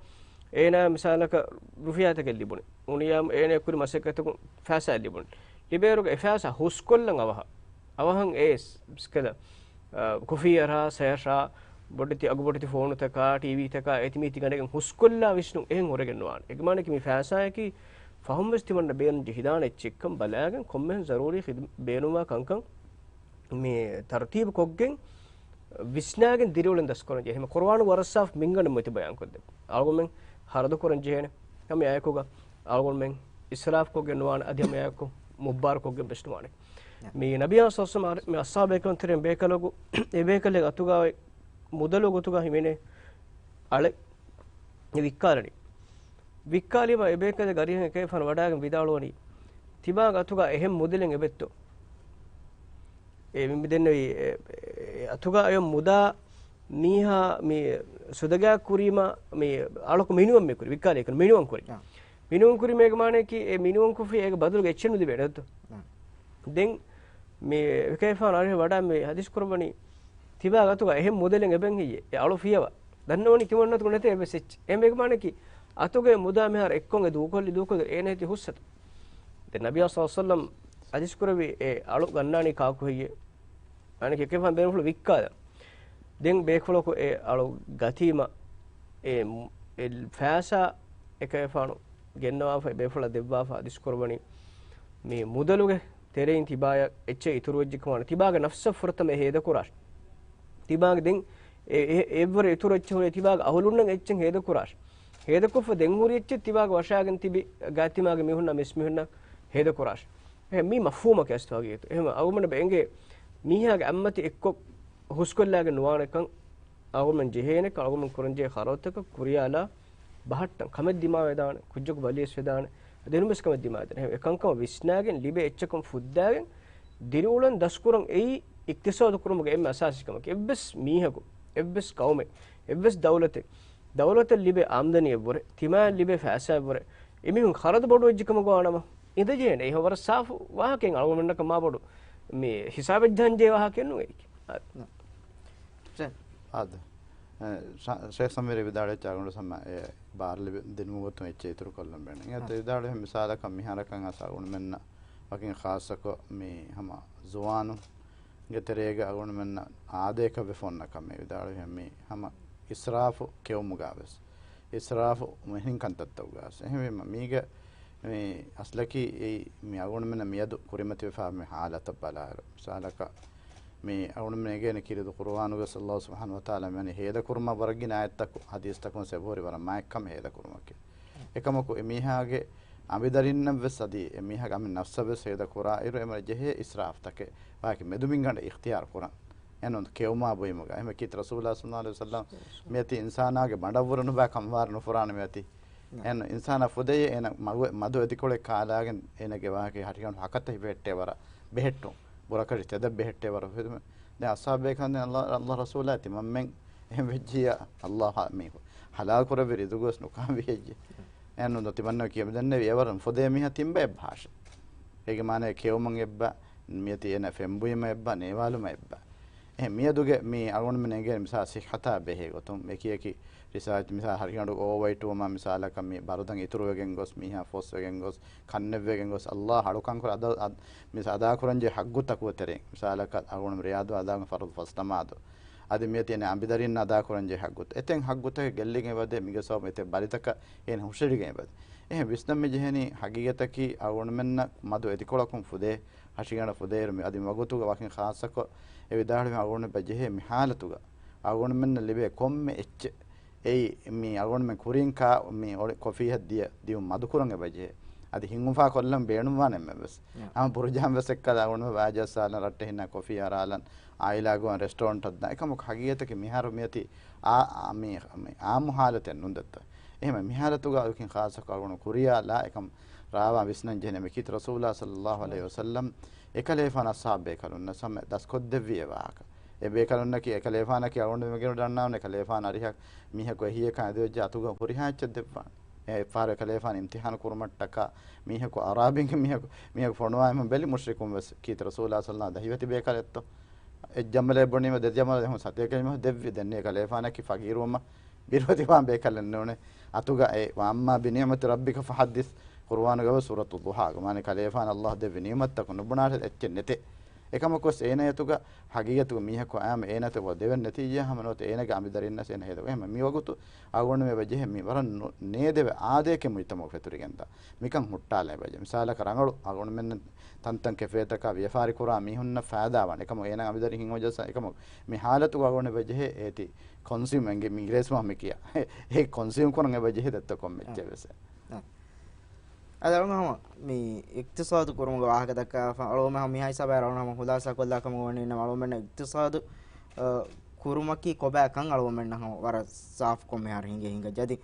އޭނާ މިސާލަކަށް ރުފިޔާތަކެއް ލިބުނީ. އުނިޔާ އޭނާ ކުރި މަސައްކަތަކުން ފައިސާ ލިބުނީ. ލިބޭއިރުގަ އެ ފައިސާ ހުސްކޮށްލަން އަވަހަށް. އަވަހަށް އެ ސް-، ސްކެލަ، އަ، ކޮފީއަށާ، ސަޔަށާ، ބޮޑެތި އަގުބޮޑެތި ފޯނުތަކާ، ޓީވީތަކާ، އޭތި މީތި ގަނެގެން ހުސްކޮށްލާ ވިސްނުން އެހެން ހުރެގެން ނުވާނެ. އެގެ މާނައަކީ މި ފައިސާއަކީ ފަހުން ވެސް ތިމަންނަ ބޭނުން ޖެހިދާނެ އެއްޗެއްކަން ބަލާގެން ކޮންމެހެން ޒަރޫރީ ޚިދް-، ބޭނުންވާ ކަންކަން މި ތަރުތީބު ކޮށްގެން ވިސްނާގެން ދިރިއުޅެން ދަސްކުރަން ޖެހޭ. އެހެން ކުރުއާނު ވަރަށް ސާފު މިންގަނޑެއް މިތިބަޔާން ކޮށްދެއްވި. އަޅުގަނޑުމެން ހަރަދު ކުރަން ޖެހޭނެ. ހަމަ އެއާއެކުގަ އަޅުގަނޑުމެން އިސްރާފު ކޮށްގެން ނުވާނެ. އަދި ހަމަ އެއާއެކު މުއްބާރު ކޮށްގެން ވެސް ނުވާނެ. މި ނަބިއްޔާ ސައްލައްލާހު ޢަލައިހި ވަސައްލަމަ މި އަޞްޙާބު ބޭކަލުން ތެރެއިން ބޭކަލަކު، އެ ބޭކަލެއް އަތުގަ މުދަލު ގޮތުގަ ހިމެނޭ އަޅެއް ވިއްކާލަނީ. ވިއްކާލީމަ އެ ބޭކަލެއް އަރިހަށް އެކަލޭގެފާނު ވަޑާގެން ވިދާޅުވަނީ، ތިބާގެ އަތުގަ އެހެން މުދަލެއް އެބައްތޯ؟ އެ މި ދެންނެވި، އެ، އެ އަތުގަ އެ މުދާ މީހާ މި ސުދަގާ ކުރީމަ މި އަޅަކު މިނިވަން މި ކުރި، ވިއްކާލޭ ކުރި، މިނިވަން ކުރި. އާ. މިނިވަން ކުރީމޭގެ މާނައަކީ އެ މިނިވަން ކޮށްފި އޭގެ ބަދަލުގަ އެއްޗެއް ނުލިބޭނެ އޮތްތޯ؟ އާ. ދެން މި ވެކޭފާނު އަރިހަށް ވަޑާ މި ޙަދީޘް ކުރައްވަނީ، ތިބާގެ އަތުގަ އެހެން މުދަލެއް އެބަން ހެއްޔޭ؟ އެ އަޅު ފިޔަވާ. ދަންނަވަނީ ތިމަންނަތުގަ ނެތޭ އެއްވެސް އެއްޗެއް. އެހެންވެގެ މާނައަކީ އަތުގެ މުދާ މިހާރު އެއްކޮން އެ ދޫކޮށްލި ދޫކޮށްލި އޭނަ ހިތީ ހުސްއަތު. ދެން ނަބިއްޔާ ސައްލައްލާހު ޢަލައިހި ވަސައްލަމަ ޙަދީޘް ކުރެއްވި އެ އަޅު ގަންނާނީ ކާކު ހެއްޔޭ؟ އަނެކެކޭފާނު ބޭނުންފުޅު ވިއްކާލަން. ދެން ބޭފުޅަކު އެ އަޅު ގަތީމަ އެ މު-، އެ ފައިސާ އެކޭފާނު ގެންނަވާފައި ބޭފުޅަށް ދެއްވާފަ ޙަދީޘް ކުރައްވަނީ މި މުދަލުގެ ތެރެއިން ތިބާޔަށް އެއްޗެއް އިތުރުވެއްޖެ ކަމާނެ. ތިބާގެ ނަފްސަށް ފުރަތަމަ އެ ހޭދަކުރާށި. ތިބާގެ ދެން އެ، އެ، އެއްވަރު އިތުރު އެއްޗެއް ހުރޭ ތިބާގެ އަހުލުންނަށް އެއްޗެއް ހޭދަކުރާށި. ހޭދަކޮށްފަ ދެން ހުރި އެއްޗެއް ތިބާގެ ވަށާގެން ތިބި ގާތްތިމާގެ މީހުންނާ މިސްމީހުންނަށް ހޭދަކުރާށި. އެހެން މީ މަފްހޫމަކީ އަސްލު ހަގީގަތު. އެހެން އަޅުގަނޑަށް އެނގޭ މީހާގެ އަތްމަތި އެއްކޮށް ހުސްކޮށްލާގެން ނުވާނެކަން. އަޅުގަނޑުމެން ޖެހޭނެ، އަޅުގަނޑުމެން ކުރަންޖެހޭ ޚަރަދުތަކަށް ކުރިޔާލާ ބަހައްޓަން. ކަމެއް ދިމާވެދާނެ، ކުއްޖަކު ބަލިވެސް ވެދާނެ، ދެންވެސް ކަމެއް ދިމާވެދާނެ. އެހެން އެކަންކަމަށް ވިސްނާގެން ލިބޭ އެއްޗަކުން ފުއްދާގެން ދިރިއުޅެން ދަސްކުރަން އެއީ އިޤްތިޞާދު ކުރުމުގެ އެންމެ އަސާސީ ކަމަކީ. އެއްވެސް މީހަކު، އެއްވެސް ޤައުމެއް، އެއްވެސް ދައުލަތެއް، ދައުލަތަށް ލިބޭ އާމްދަނީއެއްވުރެ، ތިމާއަށް ލިބޭ ފައިސާއެއްވުރެ، އެމީހުން ޚަރަދު ބޮޑުވެއްޖެ ކަމަށް ވާނަމަ، އިނދެޖެހޭނެ. އެހެން ވަރަށް ސާފު ވާހަކައެއް އަޅުގަނޑަކަށް މާބޮޑު މި ހިސާބެއް ޖަހަންޖެހޭ ވާހަކައެއް ނޫން އެއީކީ. އާދެ. އެ، ޝަ-، ޝޭޚް ސަމީރު ވިދާޅުވެއްޖެ އަޅުގަނޑު ސަމަ-، އެ، ބާރު ލިބި-، ދިނުމުގެ ގޮތުން އެއްޗެއް އިތުރު ކޮށްލަން ބޭނުން. އެ، އާ. ވިދާޅުވި މިސާލަކަށް މިހާރަކަށް އަސް އަޅުގަނޑުމެންނަށް ވަކިން ޚާއްޞަކޮށް މި ހަމަ ޒުވާނުންގެ ތެރޭގަ އަޅުގަނޑުމެންނަށް އާދައަކަށް ވެފަ އޮންނަ ކަމެއް ވިދާޅުވި މި ހަމަ އިސްރާފު ކެއުމުގަ ވެސް. އިސްރާފު މިހެން ކަންތައްތަކުގަ ވެސް. އެހެންވީމަ މީގެ މި އަސްލަކީ އެއީ މި އަޅުގަނޑުމެންނަށް މިއަދު ކުރިމަތިވެފާ މި ހާލަތަށް ބަލާއިރު. މިސާލަކަށް މި އަޅުގަނޑުމެން އެނގޭނެ ކީރިތި ޤުރުއާނުގަ ﷲ ސުބްޙާނަހޫ ވަތަޢާލާ މިވަނީ ހޭދަކުރުމަށް ވަރަށް ގިނަ އާޔަތްތަކު ޙަދީޘްތަކުން އެބަހުރި ވަރަށް މާތްކަމަށް ހޭދަކުރުމަކީ. އެކަމަކު އެ މީހާގެ އަނބިދަރިންނަށް ވެސް އަދި އެ މީހާގެ އަނބި ނަފްސަށް ވެސް ހޭދަކުރާ އިރު އެމަ ޖެހޭ އިސްރާފްތަކެއް ވާކި މެދުމިންގަނޑަށް އިޚްތިޔާރު ކުރަން. އެން ކެއުމާ ބުއިމުގަ. އެހެން ކީރިތި ރަސޫލާ ޞައްލައްލާހު ޢަލައިހި ވަސައްލަމް މިއޮތީ އިންސާނާގެ ބަނޑަށްވުރެ ނުބައި ކަންވާރު ނުފުރާނެ މިއޮތީ. އެން އިންސާނާ ފުދެޔޭ އޭނަ މަގު-، މަދު އެދިކޮޅެއް ކާލާގެން އޭނަގެ ވާހަކަ ހަށިގަނޑު ހަކަތަ ހިފެހެއްޓޭ ވަރަށް ބެހެއްޓުން. ބުރަކަށި ތެދަށް ބެހެއްޓޭ ވަރަށް ހިދުމަތް. ދެން އަޞްޙާބޭކަން ދެން ﷲ، ﷲ ރަސޫލާ ތިމަންމެން އެހެން ވެއްޖިއްޔާ ﷲ މީ ޙަލާލް ކުރެއްވި ރިޒުގުވެސް ނުކާން ވިހެއްޖެ. އެހެންނު ތިމަންނަ ކިޔަމަދެންނެވި އެވަރުން ފުދޭ މީހާ ތިންބަ އެއްބަހަށެ. އޭގެ މާނައީ ކެއުމަށް އެއްބަ، މިއޮތީ އޭނަ ފެންބުއިމަށް އެއްބަ، ނޭވާލުމަށް އެއްބަ. އެހެން މިއަދުގެ މި އަޅުގަނޑުމެން އެނގޭނެ މިސާ ސިއްޙަތާ ބެހޭ ގޮތުން އެކިއެކި ރިސާޗް މިސާ ހަރިގަނޑު އޯވަރ ވެއިޓް ވުމަށް މިސާލަކަށް މި ބަރުދަން އިތުރުވެގެން ގޮސް މީހާ ފޯސްވެގެން ގޮސް ކަންނެއްވެގެން ގޮސް ﷲ އަޅުކަން ކުރ އަދަ-، އަދ-، މިސާ އަދާކުރަންޖެހޭ ޙައްގުތަކުގެ ތެރެއިން މިސާލަކަށް އަޅުގަނޑު ރިޔާޟު އަދާގެން ފަރުޟު ފަސް ނަމާދު. އަދި މިއޮތީ އަނބިދަރިން އަދާކުރަންޖެހޭ ޙައްގުތައް. އެތައް ޙައްގުތަކެއް ގެއްލިގެން އެބަދޭ މިގެ ސަބަބުން އެތައް ބަލިތަކަށް އޭނަ ހުށައެޅިގެން އެބަދޭ. އެހެން ވިސްނަން މި ޖެހެނީ ހަގީގަތަކީ އަޅުގަނޑުމެންނަށް މަދު އެދިކޮޅަކުން ފުދޭ ހަށިގަނޑަށް ފުދޭއިރު މި އަދި މިވަގުތުގަ ވަކިން ޚާއްޞަކޮށް އެ ވިދާޅުވި އަޅުގަނޑުމެން ޖެހޭ މި ޙާލަތުގަ އަޅުގަނޑުމެންނަށް ލިބޭ ކޮންމެ އެއްޗެއް އެއީ މި އަޅުގަނޑުމެން ކުރިން ކާ މި އޮޅި ކޮފީއަށް ދިޔަ ދިޔުން މަދުކުރަން އެބަޖެހޭ. އަދި ހިނގުންފާ ކޮށްލަން ބޭނުންވާނެ އެންމެވެސް. ހަމަ ބުރުޖާން ވެސް އެއްކަލަ އަޅުގަނޑުމެން ވާޖައްސާލަން ރައްޓެހިންނާ ކޮފީ އަރާލަން އާއިލާގެ ރެސްޓޯރެންޓަށް ދާ. އެކަމަކު ހަގީގަތަކީ މިހާރު މިއޮތީ އާ، އާ، މި، މި އާއްމު ޙާލަތެއް ނޫން ދެއްތޯ. އެހެން މި ޙާލަތުގަ އަޅުގަނޑު ޚާއްޞަކޮށް އަޅުގަނޑު ކުރިޔާލާ އެކަމް ރާވާ ވިސްނަން ޖެހެނީ މި ކީރިތި ރަސޫލާ ޞައްލައްލާހު ޢަލައިހި ވަސައްލަމް އެކަލޭފާނަށް އަޞްޙާބު ބޭކަލުންނަށް ހަމަ ދަސްކޮށްދެއްވި އެ ވާހަކަ. އެ ބޭކަލުންނަކީ އެކަލޭފާނަކީ އަޅުގަނޑުމެން ދަންނަވަން އެކަލޭފާނު އަރިހަށް މީހަކު އެހީއަކާ އެދިވެއްޖެ އަތުގަ ހުރިހާ އެއްޗެއް ދެއްވާނެ. އެ ފަހަރު އެކަލޭފާނު އިމްތިޙާނު ކުރުމަށްޓަކާ މީހަކު އަރާބިންގެ މީހަކު، މީހަކު ފޮނުވާ އެހެން ބެލި މުޝްރިކުން ވެސް ކީރިތި ރަސޫލާ ޞައްލައްލާހު ޢަލައިހި ވަސައްލަމަށް ދަހިވެތި ބޭކަލެއްތޯ؟ އެއް ޖަމަލެއް ބުނީމަ ދެ ޖަމަލު ދެހުން ސަތޭކަ ޖަމަލު ދެއްވި. ދެން އެކަލޭފާނަކީ ފަގީރުވުމަށް ބިރުވެތިވާން ބޭކަލެއް ނޫނޭ. އަތުގަ އެ، "ވައައްމާ ބިނިޢުމަތި ރައްބިކަ ފަޙައްދިސް" ޤުރުއާނުގަ ވެސް ސޫރަތު ޟުޙާގަ. މާނަ ކަލޭފާނަށް ﷲ ދެއްވި ނިޢުމަތްތަކުން ނުބުނާށޭ އެއްޗެއް ނެތޭ. އެކަމަކުވެސް އޭނަ އަތުގަ ހަގީގަތުގަ މީހަކު އާމެ އޭނަ އަތުގަ ދެވެން ނެތިއްޔާ ހަމަ ނުވަތަ އޭނަގެ އަނބިދަރިންނަސް އޭނަ ހޭދަ. އެހެން މި ވަގުތު އަޅުގަނޑުމެ ބަޖެހޭ މި ވަރަށް ނު-، ނޭދެވޭ އާދަޔަކެއް މުޖްތަމަޢު ފެތުރިގެންދާ. މިކަން ހުއްޓާލަން ބަޖެ. މިސާލަކަށް ރަނގަޅު އަޅުގަނޑުމެން ތަންތަން ކެފޭތަކާ ވިޔަފާރި ކުރާ މީހުންނަށް ފައިދާވާނެ. އެކަމު އޭނަ އަނބިދަރި ހިނގުމަޖައްސަ އެކަމު މި ހާލަތުގަ އަޅުގަނޑު ބަޖެހޭ އޭތި ކޮންސިއުމް އެނގި މި ގްރޭސް މަހަ މި ކިޔާ. އެ ކޮންސިއުމް ކުރަން އެ ބަޖެހޭ ދެއްތަ ކޮންމެއްޗެއް ވެސް. އަދި އަޅުގަނޑު ހަމަ މި އިޤްތިޞާދު ކުރުމުގެ ވާހަކަ ދައްކާފަ، އަޅުގަނޑު ހަމަ މި ހިސާބަށް އަޅުގަނޑު ހަމަ ޚުލާޞާ ކޮށްލާ ކަމުގަ ވަނީ ނަމަ، އަޅުގަނޑުމެންނަށް އިޤްތިޞާދު، އަ، ކުރުމަކީ ކޮބާކަން އަޅުގަނޑުމެންނަށް ހަމަ ވަރަށް ސާފުކޮށް މިހާރު ހިނގޭ ހިނގައްޖެ. އަދި،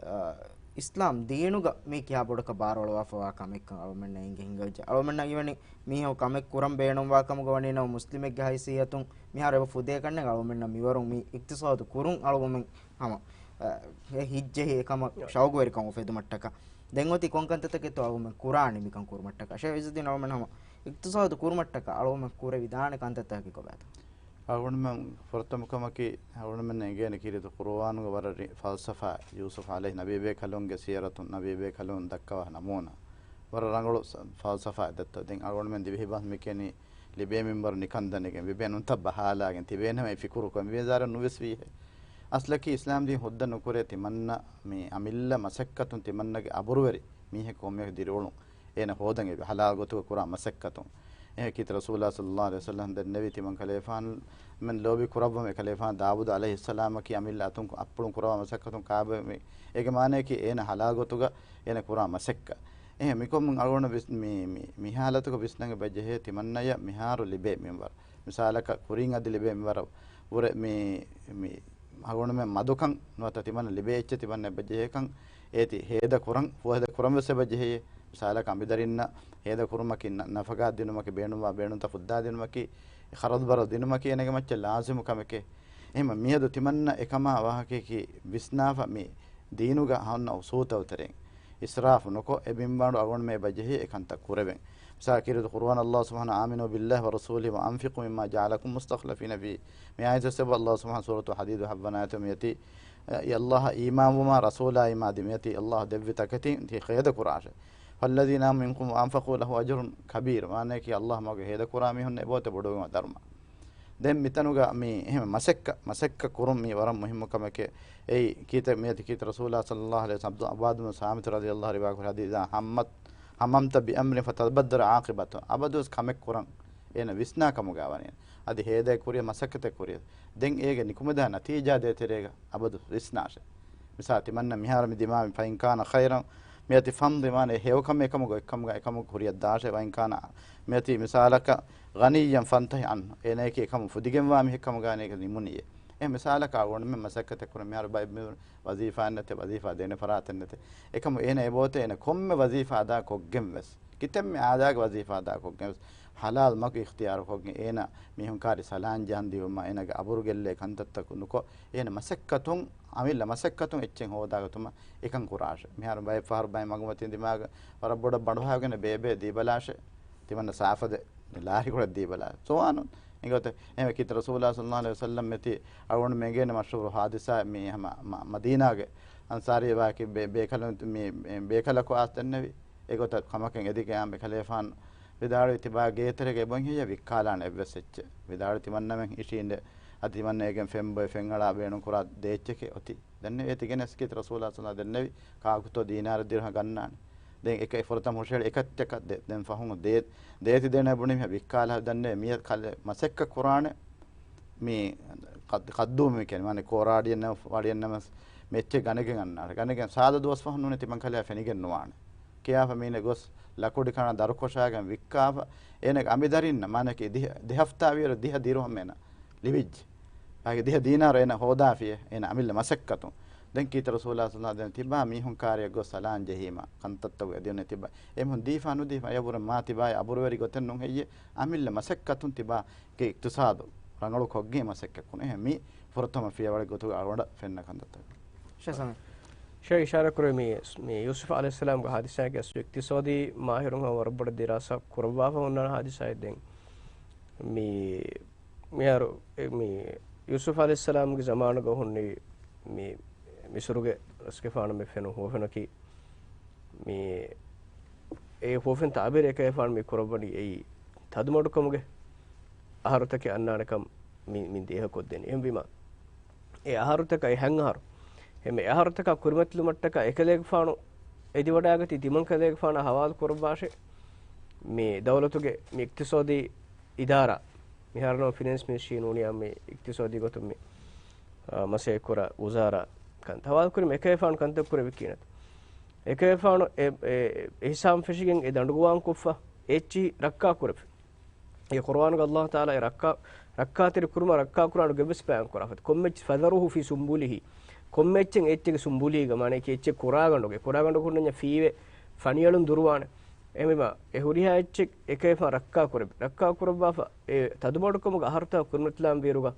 އަ، އިސްލާމް ދީނުގަ މީ ކިހާ ބޮޑަކަށް ބާރުއަޅުވާފަވާ ކަމެއްކަން އަޅުގަނޑުމެންނަށް ހިނގޭ ހިނގައްޖެ. އަޅުގަނޑުމެންނަށް އިވެނީ މީހަކު ކަމެއް ކުރަން ބޭނުންވާ ކަމުގަ ވަނީ ނަމަ، މުސްލިމެއްގެ ހައިސިއްޔަތުން މިހާރު އެބަ ފުދޭކަށްނެތް އަޅުގަނޑުމެންނަށް މިވަރުން މި އިޤްތިޞާދު ކުރުން އަޅުގަނޑުމެން ހަމަ، އަ، އެ ހިތްޖެހި އެކަމަށް ޝައުގުވެރިކަން އުފެދުމަށްޓަކާ. ދެން އޮތީ ކޮން ކަންތައްތަކެއްތޯ އަޅުގަނޑުމެން ކުރާނީ މިކަން ކުރުމަށްޓަކާ؟ ޝޭޚް އިއްޒުއްދީން އަޅުގަނޑުމެން ހަމަ އިޤްތިޞާދު ކުރުމަށްޓަކާ އަޅުގަނޑުމެން ކުރެވިދާނެ ކަންތައްތަކަކީ ކޮބާތޯ؟ އަޅުގަނޑުމެން ފުރަތަމަ ކަމަކީ، އަޅުގަނޑުމެންނަށް އެނގޭނެ ކީރިތި ޤުރުއާނުގެ ވަރަށް ރި-، ފަލްސަފާ، ޔޫސުފް ޢަލައިހި ނަބީބޭކަލުންގެ ސީރަތުން، ނަބީބޭކަލުން ދައްކަވާ ނަމޫނާ. ވަރަށް ރަނގަޅު ސަ-، ފަލްސަފާއެއް ދެއްތޯ. ދެން އަޅުގަނޑުމެން ދިވެހި ބަސް މި ކިޔަނީ ލިބޭ މިންވަރު ނިކަން ދަނެގެން، ލިބޭ ނުންތައް ބަހާލާގެން ތިބޭނަމޭ ފިކުރުކޮށް މިވެޒާރަ ނުވެސް ވީހޭ. އަސްލަކީ އިސްލާމް ދީން ހުއްދަ ނުކުރޭ ތިމަންނަ މި އަމިއްލަ މަސައްކަތުން ތިމަންނަގެ އަބުރުވެރި މީހެއް ކޮންމެ ދިރިއުޅުން އޭނަ ހޯދަން އެބަ ޙަލާލް ގޮތުގަ ކުރާ މަސައްކަތުން. އެހެން ކީރިތި ރަސޫލާ ޞައްލައްލާހު ޢަލައިހި ވަސައްލަމް ދެންނެވި ތިމަން ކަލޭފާނުމެން ލޯބި ކުރައްވަމޭ ކަލޭފާނު ދާވޫދު ޢަލައިހިއްސަލާމަކީ އަމިއްލަ އަތުން އަތްޕުޅުން ކުރައްވާ މަސައްކަތުން ކާބަ މި-، އޭގެ މާނަޔަކީ އޭނަ ޙަލާލް ގޮތުގަ އޭނަ ކުރާ މަސައްކަ. އެހެން މިކޮށް އަޅުގަނޑު ވިސް-، މި-، މި-، މި ހާލަތުގަ ވިސްނަން އެބަޖެހޭ ތިމަންނަޔަށް މިހާރު ލިބޭ މިންވަރު. މިސާލަކަށް ކުރިން އަދި ލިބޭ މިންވަރަށް ވުރެ މި-، މި-، އަޅުގަނޑުމެން މަދުކަން ނުވަތަ ތިމަންނަ ލިބޭ އެއްޗެއް ތިމަންނަ އެބަ ޖެހޭކަން އޭތި ހޭދަ ކުރަން، ފުހޭދަ ކުރަން ވެސް އެބަ ޖެހޭ. މިސާލަކަށް އަނބިދަރިންނަށް ހޭދަ ކުރުމަކީ ނަ-، ނަފަގާ ދިނުމަކީ ބޭނުންވާ ބޭނުންތައް ފުއްދާ ދިނުމަކީ، ޚަރަދު ބަރަދު ދިނުމަކީ އޭނަގެ މައްޗަށް ލާޒިމު ކަމެކޭ. އެހެން މިއަދު ތިމަންނަ އެކަމާ ވާހަކަޔަކީ ވިސްނާފަ މި ދީނުގަ ހަންނަ އުސޫލްތައް ތެރެއިން އިސްރާފު ނުކޮށް، އެ ބިންވާނު އަޅުގަނޑުމެ އެބަ ޖެހި އެ ކަންތައް ކުރެވެން. މިސާލަކަށް ކީރިތި ޤުރުއާން ﷲ ސުބްޙާނަހޫ، "آمنوا بالله ورسوله وأنفقوا مما جعلكم مستخلفين فيه." މި އާޔަތް އެއްބަ ﷲ ސުބްޙާނަހޫ ސޫރަތު ޙަދީދު ހައްވަނާއެތު މިއޮތީ، އެ ﷲ އަށް އީމާންވުމާ ރަސޫލާ އީމާންދީ މިއޮތީ ﷲ ދެއްވި ތަކެތިން ތި ހޭދަ ކުރާށޭ. "فالذين آمنوا منكم وأنفقوا لهم أجر كبير." ވާނެކީ ﷲ މަގު ހޭދަ ކުރާ މީހުން އެބައޮތޭ ބޮޑުވެގެން ދަރުމަ. ދެން މިތަނުގަ މި އެހެން މަސައްކަ، މަސައްކަ ކުރުން މީ ވަރަށް މުހިއްމު ކަމެކޭ. އެއީ ކީތަ މިއަދު ކީތަ ރަސޫލާ ޞައްލައްލާހު ޢަލައިހި ވަސައްލަމް ޢުބާދު ބިން ޞާމިތު ރަޟިޔައްލާހު ޢަންހު ރިވާކުރި ޙަދީޘް، "إذا هممت، هممت بأمر فتدبر عاقبته." އަބަދުވެސް ކަމެއް ކުރަން އޭނަ ވިސްނާ ކަމުގަ ވަނީ. އަދި ހޭދައެއް ކުރިޔަ، މަސައްކަތެއް ކުރިޔަ، ދެން އޭގެ ނިކުމެދާ ނަތީޖާ ދޭތެރޭގަ އަބަދު ވިސްނާށޭ. މިސާ ތިމަންނަ މިހާރު މި ދިމާވި، "فإن كان خيرا" މިއަދި، "فامض" މާނަ އެ ހެޔޮކަމެއް އެކަމުގަ އެކަމުގަ އެކަމުގަ ކުރިޔަށް ދާށޭ. "وإن كان" މިއަދި މިސާލަކަށް، "غنيا فانته عنه" އޭނަޔަކީ އެކަމު ފުދިގެންވާ މީހެއް ކަމުގަ އޭނަ ނިމުނީއޭ. އެ މިސާލަކަށް އަޅުގަނޑުމެން މަސައްކަތެއް ކުރަން މިހާރު ބައެއް މީހުން ވަޒީފާއެއް ނެތޭ، ވަޒީފާ ދޭނެ ފަރާތެއް ނެތޭ. އެކަމު އޭނަ އެބައޮތޭ އޭނަ ކޮންމެ ވަޒީފާ އަދާ ކޮށްގެން ވެސް، ކިތަންމެ އާދައިގެ ވަޒީފާ އަދާ ކޮށްގެން ވެސް، ޙަލާލް މަގު އިޚްތިޔާރު ކޮށްގެން އޭނަ މީހުން ކާރި ސަލާން ޖަހަން ދިޔުމާ އޭނަގެ އަބުރު ގެއްލޭ ކަންތައްތަކު ނުކޮށް، އޭނަ މަސައްކަތުން، އަމިއްލަ މަސައްކަތުން އެއްޗެއް ހޯދާގަތުމަށް އެކަން ކުރާށޭ. މިހާރު ބައެއް ފަހަރު ބައެއް މަގުމަތީން ދިމާގަ ވަރަށް ބޮޑަށް ބަނޑުހައިގެން ބޭބޭ ދީބަލާށޭ. ތިމަންނަ ސާފަދެއް ލާރިކޮޅެއް ދީބަލާ. ސުވާނުން އެނގޮތެ އެހެން ކީރިތި ރަސޫލާ ޞައްލައްލާހު ޢަލައިހި ވަސައްލަމް މިއޮތީ އަޅުގަނޑު އެނގޭނެ މަޝްހޫރު ޙާދިސާ މި ހަމަ މަ-، މަދީނާގެ އަންޞާރީ ވާހަކަ ބޭ-، ބޭކަލުން މި ބޭކަލަކު އާސް ދެންނެވި. އެގޮތަށް ކަމަކަށް އެދިގެ އާނބެ ކަލޭފާން ވިދާޅުވި ތިބާ ގޭތެރޭގަ އެބޮތް ހެއްޔޭ ވިއްކާލާނެ އެއްވެސް އެއްޗެއް. ވިދާޅުވި ތިމަންނަމެން އިށީނދެ އަދި ތިމަންނަ އޭގެން ފެންބޮއެ ފެންއަޅާ ބޭނުން ކުރާ ދޭއްޗެކޭ އޮތީ. ދެންނެވި އޭތި ގެނެސް ކީރިތި ރަސޫލާ ޞައްލައްލާހު ދެންނެވި ކާކުތޯ ދީނާރަ ދިރުހަ ގަންނާނެ. ދެން އެކަ ފުރަތަމަ ހުށަހެޅި އެކައްޗަކަށް ދޭ. ދެން ފަހުން ދޭ-، ދޭތި ދޭނެ ބުނި މި ވިއްކާލަ ދެންނެވި މި ކަލެ މަސައްކަތް ކުރާނެ. މި ކައް-، ކައްދޫ މި ކެނި ވާނެ ކޯރާޑިއެއް ނަމަ، ވަޅިއެއް ނަމަސް މެއްޗެއް ގަނެގެން އަންނާނެ. ގަނެގެން ސާދަ ދުވަސް ފަހުން ނޫނީ ތިމަން ކަލެއަށް ފެނިގެން ނުވާނެ. ކިޔާފަ މީނަ ގޮސް ލަކުޑި ކަނާ ދަރުކޮށާގެން ވިއްކާފަ އޭނަގެ އަނބިދަރިންނަށް މާނަކީ ދިހަ، ދެ ހަފްތާ ވިޔަރު ދިހަ ދިރުހަމް އޭނަ ލިބިއްޖެ. އޭގެ ދިހަ ދީނާރު އޭނަ ހޯދާފިޔޭ އޭނަ އަމިއްލަ މަސައްކަތުން. ދެން ކީރިތި ރަސޫލާ ޞައްލައްލާހު ދެން ތިބާ މީހުން ކާރިއަށް ގޮސް ސަލާން ޖެހީމަ ކަންތައްތަކުގެ އެދިޔުން ތިބާ އެމީހުން ދީފާ ނުދީފާ އެޔަށްވުރެ މާ ތިބާއި އަބުރުވެރި ގޮތެއް ނޫން ހެއްޔޭ އަމިއްލަ މަސައްކަތުން ތިބާގެ އިޤްތިޞާދު ރަނގަޅު ކޮށްގެން މަސައްކަތް ކުރުން. އެހެން މި ފުރަތަމަ ފިޔަވަޅެއް ގޮތުގަ އަޅުގަނޑަށް ފެންނަ ކަންތައްތަކެއް. ޝޭޚް ސަމީ. ޝޭޚް އިޝާރާތް ކުރެވި މި، މި ޔޫސުފް ޢަލައިހިއްސަލާމްގެ ހާދިސާގެ އަސްލު އިޤްތިޞާދީ މާހިރުން ހަމަ ވަރަށް ބޮޑަށް ދިރާސާ ކުރައްވާފަ ހުންނާނެ ހާދިސާއެއް ދެން. މި، މިހާރު، އެ، މި ޔޫސުފް ޢަލައިހިއްސަލާމްގެ ޒަމާނުގަ ހުންނި މި މިސުރުގެ ރަސްގެފާނު މި ފެނުނު ހުވަފެނަކީ މި އެ ހުވަފެން ތަޢުބީރު އެކަލޭފާނު މި ކުރައްވަނީ އެއީ ތަދުމަޑުކަމުގެ އަހަރުތަކެއް އަންނާނެކަން މި، މި ދޭހަކޮށްދެނީ. އެހެންވީމަ، އެ އަހަރުތަކަށް، އެ ހަން އަހަރު، އެހެން އެ އަހަރުތަކާ ކުރިމަތިލުމަށްޓަކާ އެކަލޭގެފާނު އެދިވަޑާގަތީ ތިމަން ކަލޭގެފާނާ ހަވާލު ކުރައްވާށޭ. މި ދައުލަތުގެ މި އިޤްތިޞާދީ އިދާރާ، މިހާރު ނަމަ ފިނޭންސް މިނިސްޓްރީ ނޫނިއްޔާ މި އިޤްތިޞާދީ ގޮތުން މި، އާ، މަސައްކަތް ކުރާ ވުޒާރާ ކަންތައް ހަވާލު ކުރީމަ އެކަލޭގެފާނު ކަންތައް ކުރެއްވީ ކިހިނެއްތަ؟ އެކަލޭގެފާނު އެ، އެ، އެ ހިސާބުން ފެށިގެން އެ ދަނޑުގަވާން ކޮށްފަ އެ އެއްޗިހި ރައްކާ ކުރެއްވި. އެ ޤުރުއާނުގަ ﷲ ތަޢާލާ އެ ރައްކާ، ރައްކާތެރި ކުރުމަށް ރައްކާ ކުރާނު ގެއްވެސް ބަޔާން ކުރާފަތި. ކޮންމެ އެއްޗެއް، فَذَرُوهُ فِي سُنْبُلِهِ. ކޮންމެ އެއްޗެއް އެއްޗެއްގެ ސުންބުލީގަ، މާނައަކީ އެއްޗެއް ކުރާގަނޑުގެ، ކުރާގަނޑު ހުންނަންޏާ ފީވެ ފަނިއެޅުން ދުރުވާނެ. އެހެންވީމަ، އެ ހުރިހާ އެއްޗެއް އެކަލޭގެފާނު ރައްކާ ކުރެއްވި. ރައްކާ ކުރައްވާފަ، އެ ތަދުމަޑުކަމުގެ އަހަރުތައް ކުރިމަތިލާން ވީއިރުގަ،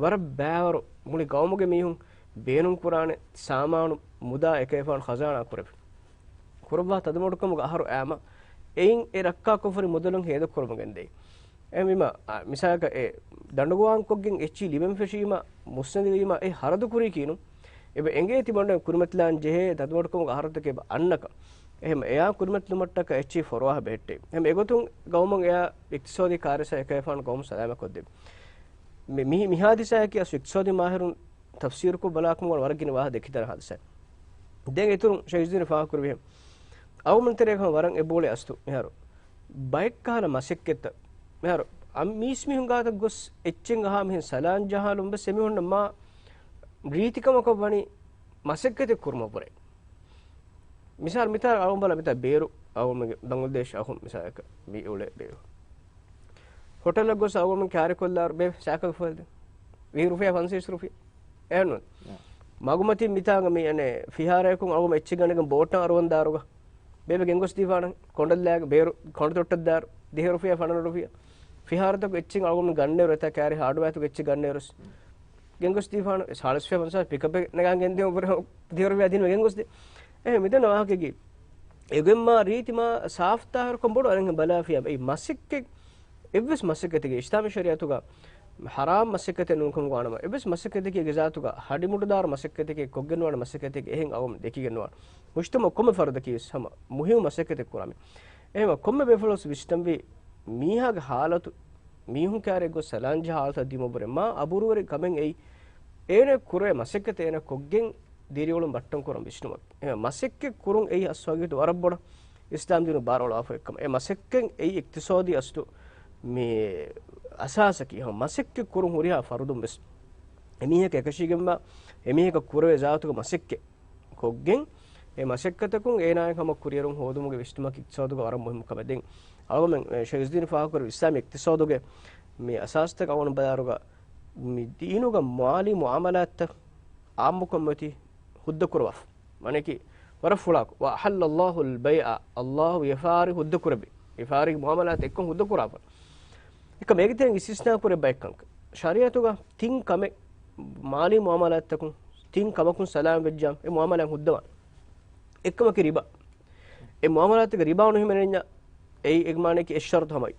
ވަރަށް ބައިވަރު މުޅި ގައުމުގެ މީހުން ބޭނުން ކުރާނެ ސާމާނު މުދާ އެކަލޭގެފާނު ޚަޒާނާ ކުރެއްވި. ކުރައްވާ ތަދުމަޑުކަމުގެ އަހަރު އައީމަ، އެއިން އެ ރައްކާކޮށްފައި މުދަލުން ހޭދަކުރަމުން ގެންދައި. އެހެންވީމަ، އާ، މިސާލަކަށް އެ ދަނޑުގަވާންކޮށްގެން އެއްޗިހި ލިބެން ފެށީމަ، މުއްސަނދިވީމަ، އެ ހަރަދު ކުރީ ކީއްނު؟ އެބަ އެނގޭ ތިމަން ކުރިމަތިލާން ޖެހޭ ތަދުމަޑުކަމުގެ އަހަރުތަކެއް އެބަ އަންނަކަން. އެހެން އެއާ ކުރިމަތިލުމަށްޓަކާ އެއްޗިހި ފޮރުވާހަ ބެހެއްޓޭ. އެހެން އެގޮތުން ގައުމަށް އެއާ އިޤްތިޞާދީ ކާރިސާ އެކަލޭގެފާނު ގައުމު ސަލާމަތްކޮށްދެއްވި. މި، މި، މި ހާދިސާއަކީ އަސް އިޤްތިޞާދީ މާހިރުން ތަފްސީރުކޮށް ބަލާކަމުގަ ވަރަށް ގިނަ ވާހަކަ ދެކިދާނެ ހާދިސާއެއް. ދެން އިތުރުން ޝައިޒުއްދީން ފާހަގަކުރެއްވިހެން، އަޅުގަނޑުމެން ތެރޭގަ ވަރަށް އެބައުޅޭ އަސްލު މިހާރު ބައެއްކަހަލަ މަސައްކަތްތައް. މިހާރު އަ-، މީސްމީހުން ގާތަށް ގޮސް އެއްޗެއް އަހާ މިހެން ސަލާން ޖަހާލުން ވެސް އެމީހުންނަށް މާ ރީތިކަމަކަށް ވަނީ މަސައްކަތެއް ކުރުމަށްވުރެ. މިސާލު މިތާ އަޅުގަނޑު ބަލަ މިތާ ބޭރު އަޅުގަނޑުމެންގެ ބަނގްލަދޭޝް އަހުން މިސާލަކަށް މި އުޅޭ ބޭރު. ހޮޓަލަށް ގޮސް އަޅުގަނޑު ކާރި ކޮށްލާ ބޭ ސާކަލް ފުވެލް ވިހި ރުފިޔާ ފަންސަވީސް ރުފިޔާ. އެހެންނު. މަގުމަތިން މިތާގަ މި އަނެއް ފިހާރަޔަކުން އަޅުގަނޑު އެއްޗެއް ގަނެގެން ބޯޓަށް އަރުވަންދާރުގަ. ބޭބެ ގެންގޮސް ދީފާނަން ކޮނޑަލްލާގެ ބޭރު ކޮނޑުތޮއްޓަށްދާރު ދިހަ ރުފިޔާ ފަނަރަ ރުފިޔާ. ފިހާރަތަކު އެއްޗެއް އަޅުގަނޑު ގަންނައިރު އެތާ ކާރި ހާޑްވެއާތަކު އެއްޗެއް ގަންނައިރު ގެންގޮސް ދީފާނު ސާޅީސް ފަންސާސް ޕިކަޕެއް ނަގާން ގެންދިޔުން ދިހަ ރުފިޔާ ދިނުމަށް ގެންގޮސްދޭ. އެހެން މިދަންނަ ވާހަކައަކީ އެގޮތް މާ ރީތި މާ ސާފް ތާހިރުކަން ބޮޑު އަރަން ބަލާފިޔާ އެއީ މަސައްކަތް އެއްވެސް މަސައްކަތެއްގެ އިސްލާމީ ޝަރީއަތުގަ ހަރާމް މަސައްކަތެއް ނޫންކަމުގަ ވާނަމަ، އެއްވެސް މަސައްކަތެއްގެ ޒާތުގަ ހަޑިމުޑުދާރު މަސައްކަތެކޭ، ކޮށްގެންވާނެ މަސައްކަތެކޭ އެހެން އަޅުގަނޑު ދެކިގެން ނުވާނެ. މުޖްތަމަޢު ކޮންމެ ފަރުދަކީ ވެސް ހަމަ މުހިއްމު މަސައްކަތެއް ކުރާ މީހެއް. އެހެންވެ ކޮންމެ ބޭފުޅަކު ވެސް ވިސްނަންވީ މީހާގެ ހާލަތު، މީހުން ކާރިއަށް ގޮސް ސަލާން ޖަހާ ހާލަތަށް ދިޔުމަށްވުރެ މާ އަބުރުވެރި ކަމެއް އެއީ. އޭނަ ކުރޭ މަސައްކަތެއް އޭނަ ކޮށްގެން ދިރިއުޅުން ބައްޓަން ކުރަން ވިސްނުމަކީ. އެހެން މަސައްކަތް ކުރުން އެއީ އަސްލު ވަރަށް ބޮޑަށް އިސްލާމް ދީނު ބާރުއަޅާފަ އެއްކަމަށް. އެ މަސައްކަތް އެއީ އިޤްތިޞާދީ އަސްލު މި އަސާސަކީ. އެހެން މަސައްކަތް ކުރުން ހުރިހާ ފަރުދުން ވެސް އެމީހަކަށް އެކަށީގެންވާ، އެމީހަކަށް ކުރެވޭ ޒާތުގެ މަސައްކަތް ކޮށްގެން، އެ މަސައްކަތަކުން އޭނާއަށް ހަމަ ކުރިއެރުން ހޯދުމުގެ ވިސްނުމަކީ އިޤްތިޞާދުގަ ވަރަށް މުހިއްމު ކަމެއް. ދެން އަޅުގަނޑުމެން، އެ، ޝައިޒުއްދީން ފާހަގަކުރި އިސްލާމީ އިޤްތިޞާދުގެ މި އަސާސްތަކަށް އަޅުގަނޑު ބަލާއިރުގަ މި ދީނުގަ މާލީ މުޢާމަލާތްތައް ޢާއްމުކޮށް މިއޮތީ ހުއްދަ ކުރަވާފަ. މާނައަކީ ވަރަށް ފުޅާކު. وَأَحَلَّ اللَّهُ الْبَيْعَ، ﷲ ވިޔަފާރި ހުއްދަ ކުރެއްވި. ވިޔަފާރި މުޢާމަލާތް އެއްކޮށް ހުއްދަ ކުރާފަ. އެކަމް އޭގެ ތެރެއިން އިސްތިސްނާ ކުރެ ބައެއް ކަންކަން. ޝަރީޢަތުގަ ތިން ކަމެއް މާލީ މުޢާމަލާތްތަކުން ތިން ކަމަކުން ސަލާމް ވެއްޖާ އެ މުޢާމަލާތް ހުއްދަވާނެ. އެއްކަމަކީ ރިބާ. އެ މުޢާމަލާތެއްގަ ރިބާ ނުހިމެނެންޏާ އެއީ އެ މާނައަކީ އެއް ޝަރުޠު ހަމައި.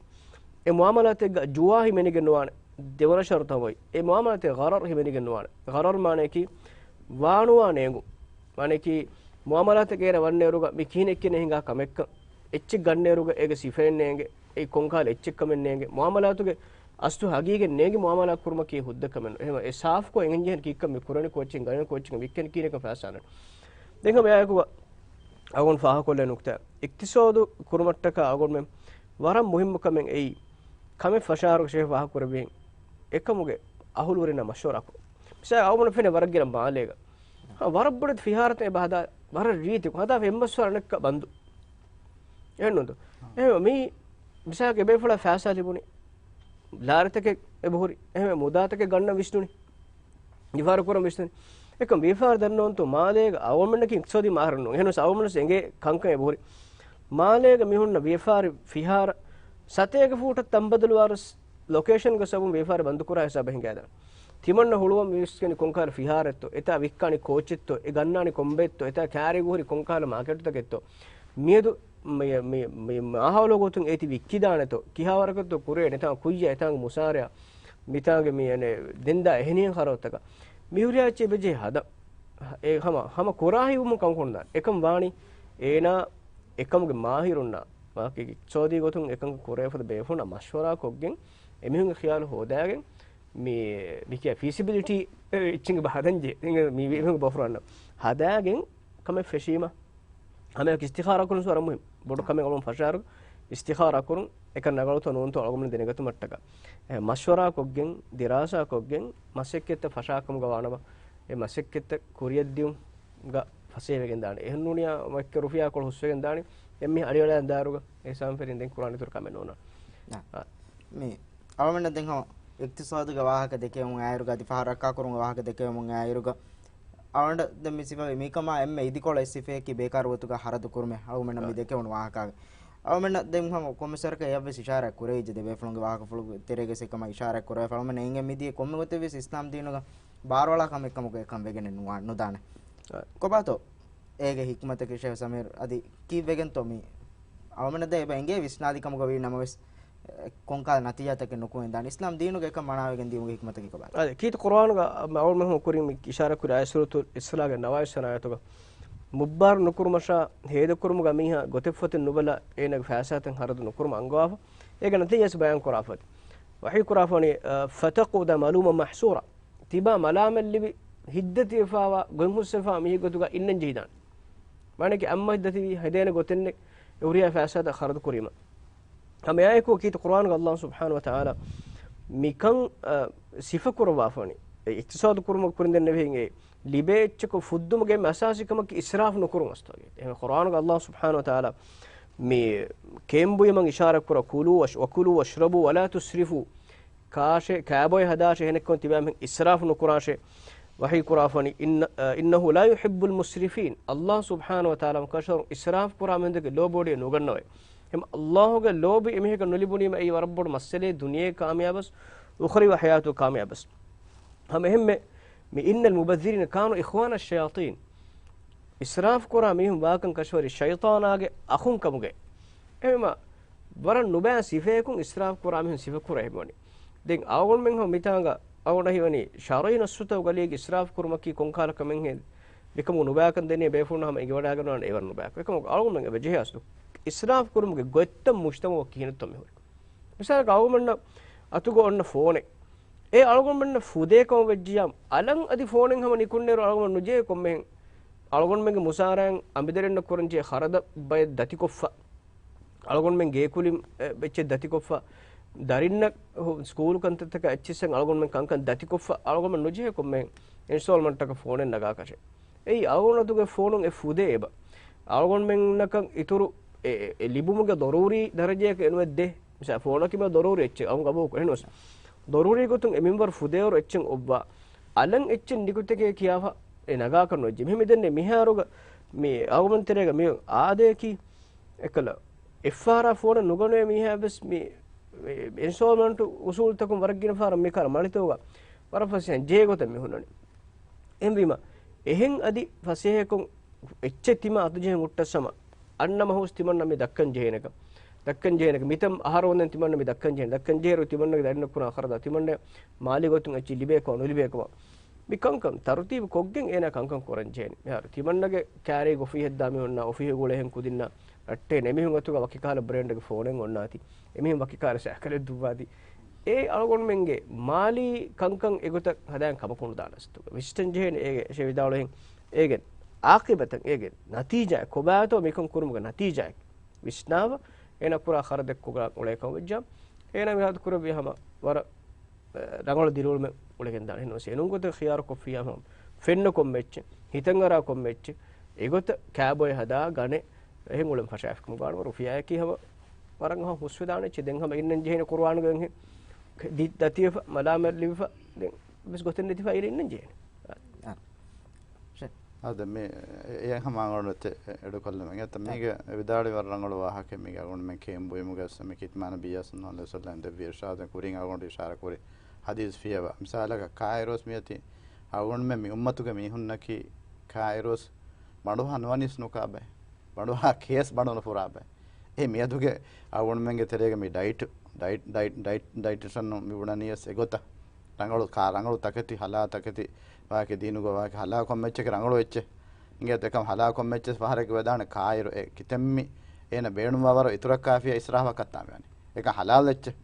އެ މުޢާމަލާތެއްގަ ޖުވާ ހިމެނިގެން ނުވާނެ. ދެވަނަ ޝަރުޠު ހަމައި. އެ މުޢާމަލާތެއް ޣަރަރު ހިމެނިގެން ނުވާނެ. ޣަރަރު މާނައަކީ ވާނުވާ ނޭނގު. މާނައަކީ މުޢާމަލާތެއް އޭނަ ވަންނައިރުގަ މި ކިހިނެއްކިހިނެއް ހިނގާ ކަމެއްކަން. އެއްޗެއް ގަންނައިރުގަ އޭގެ ސިފައެއް ނޭނގެ. އެއީ ކޮންކަހަލަ އެއްޗެއްކަމެއް ނޭނގެ. މުޢާމަލާތުގެ އަސްލު ހަގީގަތް ނޭނގި މުޢާމަލާ ކުރުމަކީ ހުއްދަ ކަމެއް ނޫން. އެހެންވެ އެ ސާފުކޮށް އެނގެންޖެހޭނެ ކީއްކަން މި ކުރަނީ ކޯއްޗެއް ގަނެން ކޯއްޗެއް ވިއްކަނީ ކިހިނެއްކަން ފައިސާ ނެތް. ދެން ހަމަ އެއާއެކު އަޅުގަނޑު ފާހަގަކޮށްލޭ ނުކުތާ، އިޤްތިޞާދު ކުރުމަށްޓަކާ އަޅުގަނޑުމެން ވަރަށް މުހިއްމު ކަމެއް އެއީ، ކަމެއް ފަށާއިރު ޝޭޚް ފާހަގަކުރެއްވިހެން، އެކަމުގެ އަހުލުވެރިންނާ މަޝްވަރާކޮށް. މިސާލަށް އަޅުގަނޑު ފެނޭ ވަރަށް ގިނަ މާލޭގަ. ހަ، ވަރަށް ބޮޑެތި ފިހާރަތައް އެބަ ހަދާ، ވަރަށް ރީތިކޮށް ހަދާފަ އެއްމަސްވަރަށް އަނެއްކާ ބަންދު. އެހެންނުންތޯ؟ އެހެން މީ މިސާލަކަށް އެބޭފުޅާ ފައިސާ ލިބުނީ، ލާރިތަކެއް އެބަހުރި، އެހެން މުދާތަކެއް ގަންނަން ވިސްނުނީ. ވިޔަފާރި ކުރަން ވިސްނުނީ. އެކަމް ވިޔަފާރި ދަންނަވަންތޯ މާލޭގަ އަވަމެންނަކީ އިޤްތިޞާދީ މާހަރުން ނޫން. އެހެނަސް އަވަމެންނަސް އެނގޭ ކަންކަން އެބަހުރި. މާލޭގަ މިހުންނަ ވިޔަފާރި ފިހާރަ ސަތޭކަ ފޫޓަށް ތަންބަދަލުވާރަސް ލޮކޭޝަންގެ ސަބަބުން ވިޔަފާރި ބަންދުކުރާ ހިސާބަށް ހިނގާދާނެ. ތިމަންނަ ހުޅުވަން ވިސްގެން ކޮންކަހަލަ ފިހާރައެއްތޯ، އެތާ ވިއްކާނީ ކޯޗެއްތޯ، އެ ގަންނާނީ ކޮންބައެއްތޯ، އެތާ ކާރި އެބަހުރީ ކޮންކަހަލަ މާކެޓުތަކެއްތޯ. މިއަދު މި، މި، މި، މި މާހައުލު ގޮތުން އޭތި ވިއްކިދާނެތޯ، ކިހާވަރަކަށްތޯ ކުރޭ، ނެތާ ކުއްޔަށް އެތާނގެ މުސާރަޔާ، މިތާނގެ މި އަނެއް ދެންދާ އެހެނިހެން ޚަރަދުތަކަށް. މިހުރިހާ އެއްޗެއް އެބަޖެހޭ ހަދަން. އެ ހަމަ، ހަމަ ކުރާ ހިތްވުމުން ކަން ކޮންދާނެ. އެކަން ވާނީ އޭނާ އެކަމުގެ މާހިރުންނާ، ވާހަކަ އިޤްތިޞާދީ ގޮތުން އެކަން ކުރެވޭފަދަ ބޭފުޅުންނާ މަޝްވަރާ ކޮށްގެން، އެމީހުންގެ ޚިޔާލު ހޯދާގެން މި، މި ކިޔާ ފީސިބިލިޓީ އެއްޗެއް ހަދަންޖެ، މީ މީހުން ބަފުރަންނަ ހަދާގެން ކަމެއް ފެށީމަ، ހަމަޔަކަށް އިސްތިޚާރާ ކުރުން ވަރަށް މުހިންމު. ބޮޑު ކަމެއް އަޅުގަނޑު ފަށާއިރު އިސްތިޚާރާ ކުރުން، އެކަން ނަގަޅުތޯ ނޫންތޯ އަޅުގަނޑު ދެނެގަތުމަށްޓަކާ، އެ، މަޝްވަރާ ކޮށްގެން، ދިރާސާ ކޮށްގެން، މަސައްކަތްތައް ފަށާ ކަމުގަ ވާނަމަ، އެ މަސައްކަތްތައް ކުރިއަށްދިއުމުގަ ފަސޭހަވެގެން ދާނެ. އެހެންނޫނީ އާ މައްކަ ރުފިޔާ ކޮޅު ހުސްވެގެން ދާނީ. އެންމެ އަޑިއަޅާ ދާރުގަ އެ ސާމްފެރިން ދެން ކުރާނެ އިތުރު ކަމެއް ނޯންނާނެ. އާ. މި އަޅުމެންނަށް ދެން ހަމަ އިޤްތިޞާދުގެ ވާހަކަ ދެކެވުމުގެ އާއިރުގަ، އަދި ފަހަރަށް ރައްކާކުރުމުގެ ވާހަކަ ދެކެވުމުގެ އާއިރުގަ، އަޅުގަނޑަށް ދެން މި ސިފަވި މިކަމާ އެންމެ އިދިކޮޅު އެއް ސިފައަކީ ބޭކާރުވަތުގަ ހަރަދު ކުރުމޭ. އަޅުގަނޑަށް މި ދެކެވުނު ވާހަކާގެ. އަޅުމެންނަށް ދެން ހަމަ ކޮންމެސް ވަރަކަށް އެއަށްވެސް އިޝާރާތް ކުރެވިއްޖެ ދެބޭފުޅުންގެ ވާހަކަފުޅުގެ ތެރޭގަ އެކަމަށް އިޝާރާތް ކުރެވޭ. އަޅުމެންނަށް އެނގޭ މިދިޔަ ކޮންމެ ގޮތެއްވެސް އިސްލާމް ދީނުގަ ބާރުއަޅާ ކަމެއްކަމުގަ އެކަން ވެގެނެއް ނުވާ، ނުދާނެ. އަ. ކޮބާތޯ އޭގެ ޙިކްމަތަކީ ޝޭޚް ސަމީރު އަދި ކީއްވެގެންތޯ މި އަޅުމެންނަށް ދެން އެބަ އެނގޭ ވިސްނާލި ކަމުގަ ވީ ނަމަވެސް، އެ، ކޮންކަހަލަ ނަތީޖާތަކެއް ނުކުމެވިދާނެ؟ އިސްލާމް ދީނުގަ އެކަން މަނާވެގެން ދިޔުމުގެ ޙިކްމަތަކީ ކޮބާތޯ؟ އަދި ކީރިތި ޤުރުއާނުގަ އަޅުގަނޑުމެން ކުރިން މި އިޝާރާތް ކުރި އާޔަތް ސޫރަތުލް އިސްރާގެ ނަވާވީސް ވަނަ އާޔަތުގަ މުއްބާރު ނުކުރުމަށާ ހޭދަކުރުމުގަ މީހާ ގޮތެއްފަތުން ނުބަލާ އޭނާގެ ފައިސާތައް ހަރަދު ނުކުރުމަށް އަންގަވާފަ. އޭގެ ނަތީޖާ ވެސް ބަޔާން ކުރާފަ. ވަޙީ ކުރާފަ ވަނީ، އަ، ފަތަޤުޢުދަ މަލޫމަން މަޙްސޫރާ. ތިބާ މަލާމަތް ލިބި ހިތްދަތިވެފައިވާ ގޮތްހުސްވެފަ މީހެއް ގޮތުގަ އިންނަން ޖެހިދާނެ. މާނައަކީ އަންމަ ހިތްދަތިވީ ހެދޭނެ ގޮތެއް ނެތް އެ ހުރިހާ ފައިސާތައް ޚަރަދު ކުރީމަ. ހަމައެއާއެކު ކީރިތި ޤުރުއާނުގަ ﷲ ސުބްޙާނަހޫ ވަތަޢާލާ މިކަން، އަ، ސިފަކުރައްވާފަވަނީ. އެ އިޤްތިޞާދު ކުރުމަށް ކުރިން ދެންނެވިހެން އެ ލިބޭ އެއްޗަކު ފުއްދުމުގެ އެންމެ އަސާސީ ކަމަކީ އިސްރާފު ނުކުރުން އަސްތުވާގެ. އެހެން ޤުރުއާނުގަ ﷲ ސުބްޙާނަހޫ ވަތަޢާލާ މި ކޭންބުއިމަށް އިޝާރާތް ކުރާ، كُلُوا وَاش-، وَكُلُوا وَاشْرَبُوا وَلَا تُسْرِفُوا. ކާށޭ، ކާބޮއެ ހަދާށޭ، އެހެނެއްކަމަށް ތިބާމީހުން އިސްރާފު ނުކުރާށޭ. ވަޙީ ކުރާފަނީ، إِنَّ، އަ، إِنَّهُ لَا يُحِبُّ الْمُسْرِفِينَ. ﷲ ސުބްޙާނަހޫ ވަތަޢާލާ ކަށަވަރުން އިސްރާފު ކުރާ މީހުންގެ ލޯބިވޮޑިއެއް ނުގަންނަވައި. އެހެން ﷲ ގެ ލޯބި އެމީހަކަށް ނުލިބުނީމަ އެއީ ވަރަށް ބޮޑު މައްސަލައެއް ދުނިޔެ ކާމިޔާބަސް، އުޚްރަވީ ޙަޔާތު ކާމިޔާބަސް. ހަމަ އެހެންމެ މި إِنَّ الْمُبَذِّرِينَ كَانُوا إِخْوَانَ الشَّيَاطِينَ. އިސްރާފު ކުރާ މީހުން ވާކަން ކަށަވަރީ ޝައިޠާނާގެ އަޚުން ކަމުގައި. އެހެންވީމަ ވަރަށް ނުބައި ސިފައަކުން އިސްރާފު ކުރާ މީހުން ސިފަ ކުރެވި މިވަނީ. ދެން އަޅުގަނޑުމެން ހަމަ މިތާނގަ އަޅުގަނޑަށް ހީވަނީ ޝަރުޢީ ނައްޞުތައް އުގަލީގެ އިސްރާފު ކުރުމަކީ ކޮންކަހަލަ ކަމެއްހޭ؟ މިކަމުގެ ނުބައިކަން ދެންނެވި ބޭފުޅުންނަށް ހަމަ އެނގިވަޑައިގަންނަވާނެ އެވަރު ނުބައިކަން. އެކަމަކު އަޅުގަނޑުމެން އެބަ ޖެހޭ އަސްލު އިސްރާފު ކުރުމުގެ ގޮތްތައް މުޖްތަމަޢަށް ކިހިނެއްތޯ މިހުރީ. މިސާލަކަށް އަޅުގަނޑުމެންނަށް އަތުގަ އޮންނަ ފޯނެއް. އެ އަޅުގަނޑުމެންނަށް ފުދޭ ކަމަށް ވެއްޖިއްޔާ، އަލަށް އަދި ފޯނެއް ހަމަ ނިކުންނޭރު އަޅުގަނޑު ނުޖެހޭ ކޮންމެހެން. އަޅުގަނޑުމެންގެ މުސާރައިން އަނބިދަރިންނަށް ކުރަންޖެހޭ ޚަރަދަށް ބައެއް ދަތިކޮށްފަ. އަޅުގަނޑުމެން ގޭކުލިން، އެ، އެއްޗެއް ދަތިކޮށްފަ. ދަރިންނަށް ހު-، ސްކޫލު ކަންތައްތަކަށް އެއްޗިއްސަށް އަޅުގަނޑުމެން ކަންކަން ދަތިކޮށްފަ. އަޅުގަނޑުމެން ނުޖެހޭ ކޮންމެހެން އިންސްޓޯލްމަންޓަކަށް ފޯނެއް ނަގާކަށެއް. އެއީ އަޅުގަނޑު އަތުގެ ފޯނުން އެ ފުދޭ އެބަ. އަޅުގަނޑުމެންނަކަށް އިތުރު އެ، އެ، އެ ލިބުމުގެ ޟަރޫރީ ދަރަޖައަކަށް އެނުވެއްދޭ. މިސާ ފޯނަކީ މި ޟަރޫރީ އެއްޗެއް އަޅުގަނޑު ގަބޫލުކުރޭ. އެހެންވެސް ޟަރޫރީ ގޮތުން އެ މިންވަރު ފުދޭވަރު އެއްޗެއް އޮއްވާ. އަލަށް އެއްޗެއް ނިކުތެކޭ ކިޔާފަ އެ ނަގާކަށް ނުވެއްޖެ. މި ދެންނެ މިހާރުގަ މި އަޅުގަނޑު ތެރޭގަ މި އާދަޔަކީ އެކަލަ އެއްފަހަރާ ފޯނެއް ނުގަނެވޭ މީހާ ވެސް މި، މި އިންސްޓޯލްމަންޓު އުސޫލުތަކުން ވަރަށް ގިނަ ފަހަރަށް މި ކަހަލަ މަޅިތަކުގަ ވަރަށް ފަސޭހައިން ޖެހޭ ގޮތަށް މި ހުންނަނީ. އެހެންވީމަ، އެހެން އަދި ފަސޭހަކޮށް އެއްޗެއް ތިމާ އަތުޖެހެން ހުއްޓައްސަމަ، އަންނަ މަހުސް ތިމަންނަ މި ދައްކަން ޖެހޭނެކަން. ދައްކަން ޖެހޭނެކަން. މިތަން އަހަރު ވަންދެން ތިމަންނަ މި ދައްކަން ޖެހޭނެ. ދައްކަން ޖެހޭއިރު ތިމަންނަގެ ދަރިންނަށް ކުރާ ޚަރަދާ ތިމަންނަ މާލީ ގޮތުން އެއްޗެއް ލިބޭކަމަށް ނުލިބޭކަމަށް. މި ކަންކަން ތަރުތީބު ކޮށްގެން އޭނާ ކަންކަން ކުރަން ޖެހޭނެ. މިހާރު ތިމަންނަގެ ކާރީގެ އޮފީހެއް ދާ މި އޮންނަ އޮފީހުގަ އުޅޭހެން ކުދިންނާ ރައްޓެހި އެމީހުން އަތުގަ ވަކި ކަހަލަ ބްރޭންޑްގެ ފޯނެއް އޮންނާތީ. އެމީހުން ވަކި ކަހަލަ ސައިކަލެއް ދުއްވާތީ. އެ އަޅުގަނޑުމެންގެ މާލީ ކަންކަން އެގޮތަށް ހަދާން ކަމަކު ނުދާނެ އަސްތުގަ. ވިސްނަން ޖެހޭނެ އޭގެ އެށެ ވިދާޅުވިހެން އޭގެ އާޤިބަތަށް އޭގެ ނަތީޖާއެއް ކޮބާތޯ މިކަން ކުރުމުގެ ނަތީޖާއެއް ވިސްނާވަ އޭނާ ކުރާ ޚަރަދެއް ކޮގާ އުޅޭ ކަމަށް ވެއްޖާ އޭނާ މި ހާދަ ކުރެއްވި ހަމަ ވަރަށް ރަނގަޅު ދިރިއުޅުމެއް އުޅެގެން ދާނެ. އެހެންވެސް އެނޫން ގޮތެއް ޚިޔާރު ކޮށްފިއްޔާ ހަމަ ފެންނަ ކޮންމެ އެއްޗެއް، ހިތަށް އަރާ ކޮންމެ އެއްޗެއް، އެގޮތަށް ކާބޮއެ ހަދާ ގަނެ އެހެން އުޅެން ފަށާފިކަމުގަ ވާނަމަ ރުފިޔާއަކީ ހަމަ ވަރަށް ހަމަ ހުސްވެދާނެ އެއްޗެއް. ދެން ހަމަ އިންނަން ޖެހޭނެ ޤުރުއާނުގައި ދި-، ދަތިވެފަ، މަލާމަތް ލިބިފަ، ދެން ވެސް ގޮތެއް ނެތިފަ އިރެއް އިންނަން ޖެހޭނެ. އާ. އާދެ، މި އެ-، އެ ހަމަ އަޅުގަނޑު އެތެ-، އެ-، އެޑުކޮށްލަމެން. އެތަ އާ. މީގެ ވިދާޅުވި ވަރަށް ރަނގަޅު ވާހަކަ މީގެ އަޅުގަނޑުމެން ކޭން ބުއިމުގަ ވެސް މި ކިތިމާނަ ބީއާ ސައްލަﷲ ޢަލައިހި ވަސައްލަމް ދެއްވި އިރުޝާދު ކުރިން އަޅުގަނޑު އިޝާރާ ކުރި ޙަދީޘް ފިޔަވާ. މިސާލަކަށް ކާއިރުވެސް މިއޮތީ އަޅުގަނޑުމެން މި އުއްމަތުގެ މީހުންނަކީ ކާއިރުވެސް ބަނޑުހަ ނުވަނީސް ނުކާބައި. ބަނޑުހަ ކޭސް ބަނޑު ނުފުރާބައި. އެ މިއަދުގެ އަޅުގަނޑުމެންގެ ތެރޭގަ މި ޑައިޓް، ޑައިޓް، ޑައިޓް، ޑައިޓް، ޑައިޓިޝަނުން މި ބުނަނީވެސް އެގޮތަށް. ރަނގަޅު ކާ، ރަނގަޅު ތަކެތި، ހަލާ ތަކެތި، ވާކި ދީނުގަ ވާކި ހަލާ ކޮންމެ އެއްޗެކޭ ރަނގަޅު އެއްޗެއް. އިނގޭތަ އެކަމް ހަލާ ކޮންމެ އެއްޗެއް ފަހަރެއްގެ ވެދާނެ ކާއިރު އެ ކިތެއްމި އޭނަ ބޭނުންވާވަރު އިތުރަށް ކާފިޔާ އިސްރާފަކަށް ތާ މިވަނީ. އެކަން ހަލާލް އެއްޗެއް.